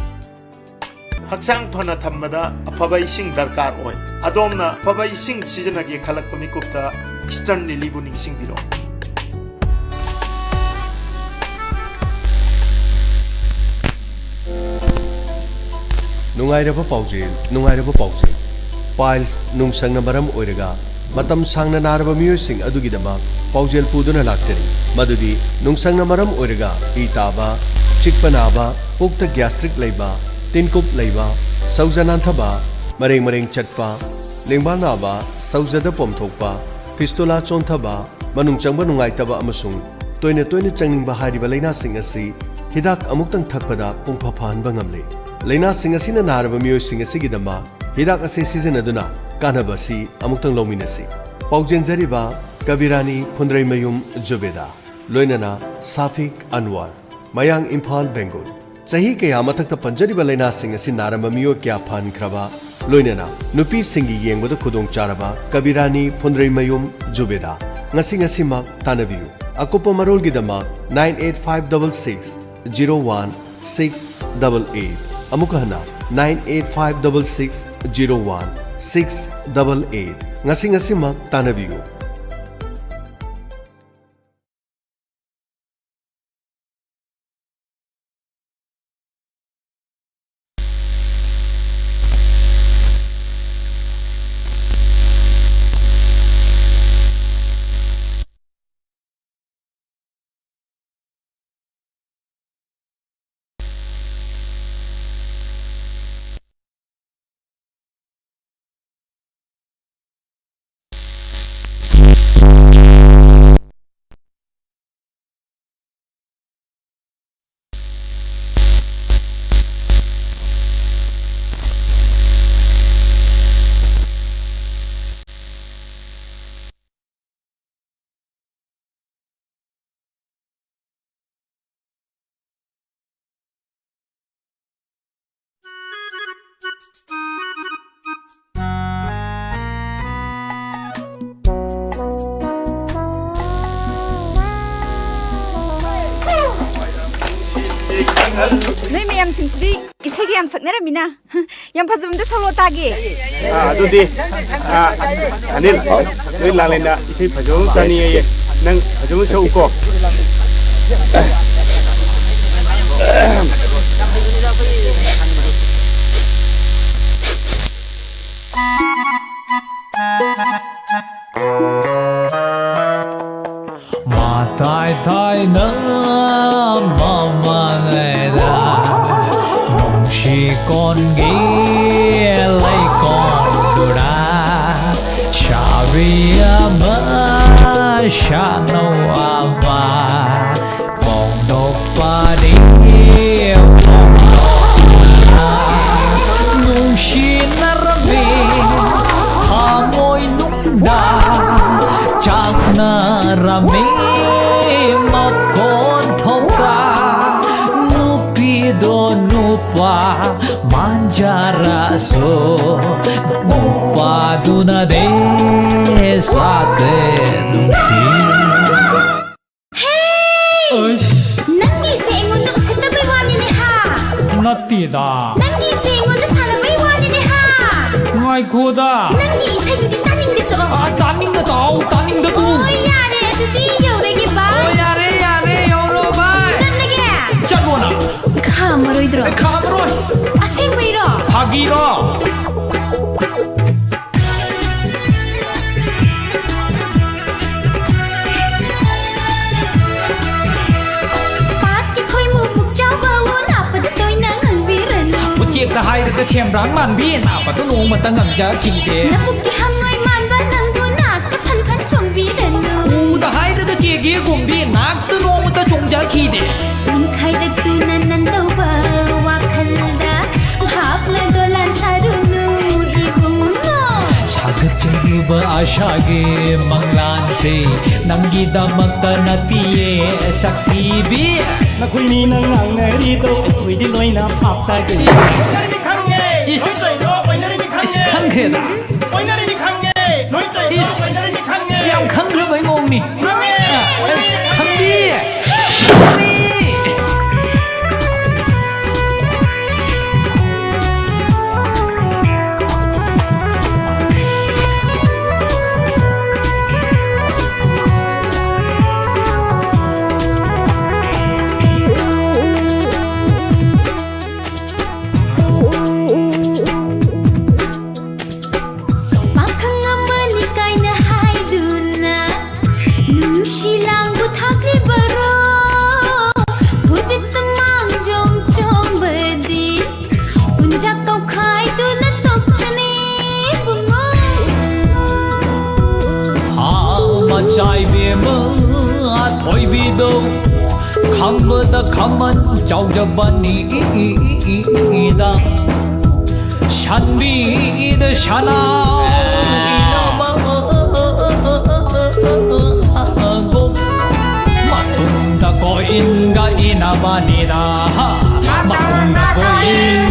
ꯍꯛꯆꯥꯡ ꯐꯅ ꯊꯝꯕꯗ ꯑꯐꯕ ꯏꯁꯤꯡ ꯗꯔꯀꯥꯔ ꯑꯣꯏ꯫ ꯑꯗꯣꯝꯅ ꯑꯐꯕ ꯏꯁꯤꯡ ꯁꯤꯖꯤꯟꯅꯒꯦ ꯈꯜꯂꯛꯄ ꯃꯤꯀꯨꯞꯇ Eastern Lilyꯕꯨ ꯅꯤꯡꯁꯤꯡꯕꯤꯔꯣ꯫ ꯅꯨꯡꯉꯥꯏꯔꯕ ꯄꯥꯎꯖꯦꯜ, ꯅꯨꯡꯉꯥꯏꯔꯕ ꯄꯥꯎꯖꯦꯜ꯫ Piles ꯅꯨꯡꯁꯪꯅ ꯃꯔꯝ ꯑꯣꯏꯔꯒ ꯃꯇꯝ ꯁꯥꯡꯅ ꯅꯥꯔꯕ ꯃꯤꯑꯣꯏꯁꯤꯡ ꯑꯗꯨꯒꯤꯗꯃꯛ ꯄꯥꯎꯖꯦꯜ ꯄꯨꯗꯨꯅ ꯂꯥꯛꯆꯔꯤ꯫ ꯃꯗꯨꯗꯤ ꯅꯨꯡꯁꯪꯅ ꯃꯔꯝ ꯑꯣꯏꯔꯒ ꯏ ꯇꯥꯕ, ꯆꯤꯛꯄ ꯅꯥꯕ, ꯄꯨꯛꯇ gastric ꯂꯩꯕ, ꯇꯤꯟꯀꯨꯞ ꯂꯩꯕ, ꯁꯧꯖ ꯅꯥꯟꯊꯕ, ꯃꯔꯦꯡ ꯃꯔꯦꯡ ꯆꯠꯄ, ꯂꯦꯡꯕꯥꯜ ꯅꯥꯕ, ꯁꯧꯖꯗ ꯄꯣꯝꯊꯣꯛꯄ, fistula ꯆꯣꯟꯊꯕ, ꯃꯅꯨꯡ ꯆꯪꯕ ꯅꯨꯡꯉꯥꯏꯇꯕ ꯑꯃꯁꯨꯡ ꯇꯣꯏꯅ ꯇꯣꯏꯅ ꯆꯪꯅꯤꯡꯕ ꯍꯥꯏꯔꯤꯕ ꯂꯥꯏꯅꯥꯁꯤꯡ ꯑꯁꯤ ꯍꯤꯗꯥꯛ ꯑꯃꯨꯛꯇꯪ ꯊꯛꯄꯗ ꯄꯨꯡꯐ ꯐꯍꯟꯕ ꯉꯝꯂꯦ꯫ ꯂꯥꯏꯅꯥꯁꯤꯡ ꯑꯁꯤꯅ ꯅꯥꯔꯕ ꯃꯤꯑꯣꯏꯁꯤꯡ ꯑꯁꯤꯒꯤꯗꯃꯛ ꯍꯤꯗꯥꯛ ꯑꯁꯤ ꯁꯤꯖꯤꯟꯅꯗꯨꯅ ꯀꯥꯟꯅꯕ ꯑꯁꯤ ꯑꯃꯨꯛꯇꯪ ꯂꯧꯃꯤꯟꯅꯁꯤ꯫ ꯄꯥꯎꯖꯦꯟꯖꯔꯤꯕ ꯀꯕꯤꯔꯥꯅꯤ ꯐꯨꯟꯗ꯭ꯔꯩꯃꯌꯨꯝ ꯖꯨꯕꯦꯗꯥ, ꯂꯣꯏꯅꯅ ꯁꯥꯐꯤꯛ ꯑꯟꯋꯔ, ꯃꯌꯥꯡ ꯏꯝꯐꯥꯜ, ꯕꯦꯡꯒꯨꯜ꯫ ꯆꯍꯤ ꯀꯌꯥ ꯃꯊꯛꯇ ꯄꯟꯖꯔꯤꯕ ꯂꯥꯏꯅꯥꯁꯤꯡ ꯑꯁꯤ ꯅꯥꯔꯝꯕ ꯃꯤꯑꯣꯏ ꯀꯌꯥ ꯐꯍꯟꯈ꯭ꯔꯕ, ꯂꯣꯏꯅꯅ ꯅꯨꯄꯤꯁꯤꯡꯒꯤ ꯌꯦꯡꯕꯗ ꯈꯨꯗꯣꯡꯆꯥꯔꯕ ꯀꯕꯤꯔꯥꯅꯤ ꯐꯨꯟꯗ꯭ꯔꯩꯃꯌꯨꯝ ꯖꯨꯕꯦꯗꯥ ꯉꯁꯤ ꯉꯁꯤꯃꯛ ꯇꯥꯟꯅꯕꯤꯌꯨ꯫ ꯑꯀꯨꯞꯄ ꯃꯔꯣꯜꯒꯤꯗꯃꯛ nine eight five double six zero one six double eight, ꯑꯃꯨꯛ ꯍꯟꯅ, nine eight five double six zero one six double eight꯫ ꯉꯁꯤ ꯉꯁꯤꯃꯛ ꯇꯥꯟꯅꯕꯤꯌꯨ꯫ ꯅꯣꯏ ꯃꯌꯥꯝꯁꯤꯡꯁꯤꯗꯤ ꯏꯁꯩꯒ ꯌꯥꯝ ꯁꯛꯅꯔꯝꯃꯤꯅ꯫ ꯌꯥꯝ ꯐꯖꯕ ꯑꯝꯇ ꯁꯛꯂꯛꯑꯣ ꯇꯥꯒꯦ꯫ ꯑꯥ, ꯑꯗꯨꯗꯤ, ꯑꯥ, ꯑꯅꯤꯜ, ꯅꯣꯏ ꯂꯥꯡꯂꯦꯟꯗ ꯏꯁꯩ ꯐꯖꯕ ꯑꯃ ꯇꯥꯅꯤꯡꯉꯦꯌꯦ꯫ ꯅꯪ ꯐꯖꯕ ꯁꯛꯎꯀꯣ꯫ ꯃꯇꯥꯏ ꯊꯥꯏꯅ ꯃꯃꯥꯡꯉꯩꯗ ꯅꯨꯡꯁꯤ ꯀꯣꯟꯒꯤ ꯂꯩꯀꯣꯜꯗꯨꯗ ꯁꯥꯕꯤ ꯑꯃ ꯁꯥꯟꯅꯧ ꯑꯃ ꯐꯣꯡꯗꯣꯛꯄꯅꯤ ꯐꯣꯡꯗꯣꯛꯄ ꯅꯨꯡꯁꯤꯅꯔꯝꯃꯤ ꯊꯃꯣꯏꯅꯨꯡꯗ ꯆꯥꯛꯅꯔꯝꯃꯤ ꯃꯈꯣꯟ ꯊꯣꯛꯄ ꯅꯨꯄꯤꯗꯨ ꯆꯥꯔꯁꯨ ꯅꯨꯄꯥꯗꯨꯅꯗꯤ ꯁꯥꯠꯇꯦ ꯅꯨꯡꯁꯤ꯫ ꯍꯦ! ꯑꯩꯁ! ꯅꯪꯒꯤꯁꯦ ꯑꯩꯉꯣꯟꯗ ꯎꯁꯤꯠꯇꯕꯩ ꯋꯥꯅꯤꯅꯦ ꯍꯥ? ꯅꯠꯇꯦꯗ꯫ ꯅꯪꯒꯤꯁꯦ ꯑꯩꯉꯣꯟꯗ ꯁꯥꯟꯅꯕꯩ ꯋꯥꯅꯤꯅꯦ ꯍꯥ? ꯉꯥꯏꯈꯣꯗ꯫ ꯅꯪꯒꯤ ꯏꯁꯩꯗꯨꯗꯤ ꯇꯥꯅꯤꯡꯗꯦ ꯆꯣ꯫ ꯑ, ꯇꯥꯅꯤꯡꯗ ꯇꯥꯎ, ꯇꯥꯅꯤꯡꯗ ꯇꯨ꯫ ꯑꯣ, ꯌꯥꯔꯦ, ꯑꯗꯨꯗꯤ ꯌꯧꯔꯒꯦ, ꯕꯥꯏ꯫ ꯑꯣ, ꯌꯥꯔꯦ, ꯌꯥꯔꯦ, ꯌꯧꯔꯣ, ꯕꯥꯏ꯫ ꯆꯠꯂꯒꯦ꯫ ꯆꯠꯂꯣꯅ꯫ ꯈꯥꯝꯃꯔꯣꯏꯗ꯭ꯔꯣ? ꯑꯦ, ꯈꯥꯝꯃꯔꯣꯏ꯫ ꯑꯁꯦꯡꯕꯩꯔꯣ? ꯐꯥꯒꯤꯔꯣ? ꯄꯥꯠꯀꯤ ꯈꯣꯏꯃꯨ ꯄꯨꯛꯆꯥꯎꯕ ꯅꯥꯞꯄꯗ ꯇꯣꯏꯅ ꯉꯪꯕꯤꯔꯅꯨ꯫ ꯎꯆꯦꯛꯇ ꯍꯥꯏꯔꯒ ꯁꯦꯝꯕ꯭ꯔꯥꯡ ꯃꯥꯟꯕꯤ ꯅꯥꯞꯄꯗꯨ ꯅꯣꯡꯃꯇ ꯉꯪꯖꯈꯤꯗꯦ꯫ ꯅꯕꯨꯛꯀꯤ ꯍꯪꯉꯣꯏ ꯃꯥꯟꯕ ꯅꯪꯕꯨ ꯅꯥꯛꯇ ꯐꯟ ꯐꯟ ꯆꯣꯡꯕꯤꯔꯅꯨ꯫ ꯎꯗ ꯍꯥꯏꯔꯒ ꯀꯦꯒꯦꯒꯨꯝꯕꯤ ꯅꯥꯛꯇ ꯅꯣꯡꯃꯇ ꯆꯣꯡꯖꯈꯤꯗꯦ꯫ ꯅꯤꯡꯈꯥꯏꯔꯛꯇꯨꯅ ꯅꯟꯗꯧꯕ ꯋꯥꯈꯜꯗ ꯚꯥꯞꯅ ꯗꯣꯂꯥꯟ ꯁꯥꯔꯨꯅꯨ ꯏꯕꯨꯡꯉꯣ꯫ ꯁꯥꯒꯠꯆꯔꯤꯕ ꯑꯥꯁꯥꯒꯤ ꯃꯪꯂꯥꯟꯁꯦ ꯅꯪꯒꯤꯗꯃꯛꯇ ꯅꯠꯇꯤꯌꯦ ꯁꯛꯊꯤꯕꯤ꯫ ꯅꯈꯣꯏꯅꯤꯅ ꯉꯥꯡꯅꯔꯤꯗꯣ ꯑꯩꯈꯣꯏꯗꯤ ꯂꯣꯏꯅ ꯚꯥꯞ ꯇꯥꯖꯩ꯫ ꯏꯁ! ꯏꯁ! ꯏꯁ, ꯈꯪꯈ꯭ꯔꯦꯗ꯫ ꯏꯁ! ꯏꯁ, ꯌꯥꯝ ꯈꯪꯈ꯭ꯔꯕꯩ ꯃꯑꯣꯡꯅꯤ꯫ ꯈꯪꯉꯦ! ꯑ, ꯈꯪꯕꯤ! ꯈꯪꯕꯤ! ꯄꯥꯈꯪ ꯑꯃꯅꯤ ꯀꯥꯏꯅ ꯍꯥꯏꯗꯨꯅ ꯅꯨꯡꯁꯤ ꯂꯥꯡꯕꯨ ꯊꯥꯛꯂꯤꯕꯔꯣ? ꯐꯨꯗꯤꯠꯇ ꯃꯥꯡꯖꯣꯝ ꯆꯣꯡꯕꯗꯤ ꯄꯨꯟꯖꯥ ꯀꯧꯈꯥꯏꯗꯨꯅ ꯇꯣꯛꯆꯅꯤ ꯏꯕꯨꯡꯉꯣ꯫ ꯍꯥ, ꯃꯆꯥ ꯏꯕꯦꯝꯃ ꯊꯣꯏꯕꯤꯗꯣ ꯈꯝꯕꯗ ꯈꯝꯃꯟ ꯆꯥꯎꯖꯕꯅꯤꯗ꯫ ꯁꯟꯕꯤꯗ ꯁꯅꯥ ꯏꯅꯕꯒꯨꯝ ꯃꯇꯨꯡꯗ ꯀꯣꯏꯟꯒ ꯏꯅꯕꯅꯤꯗ꯫ ꯃꯇꯨꯡꯗ ꯀꯣꯏꯟ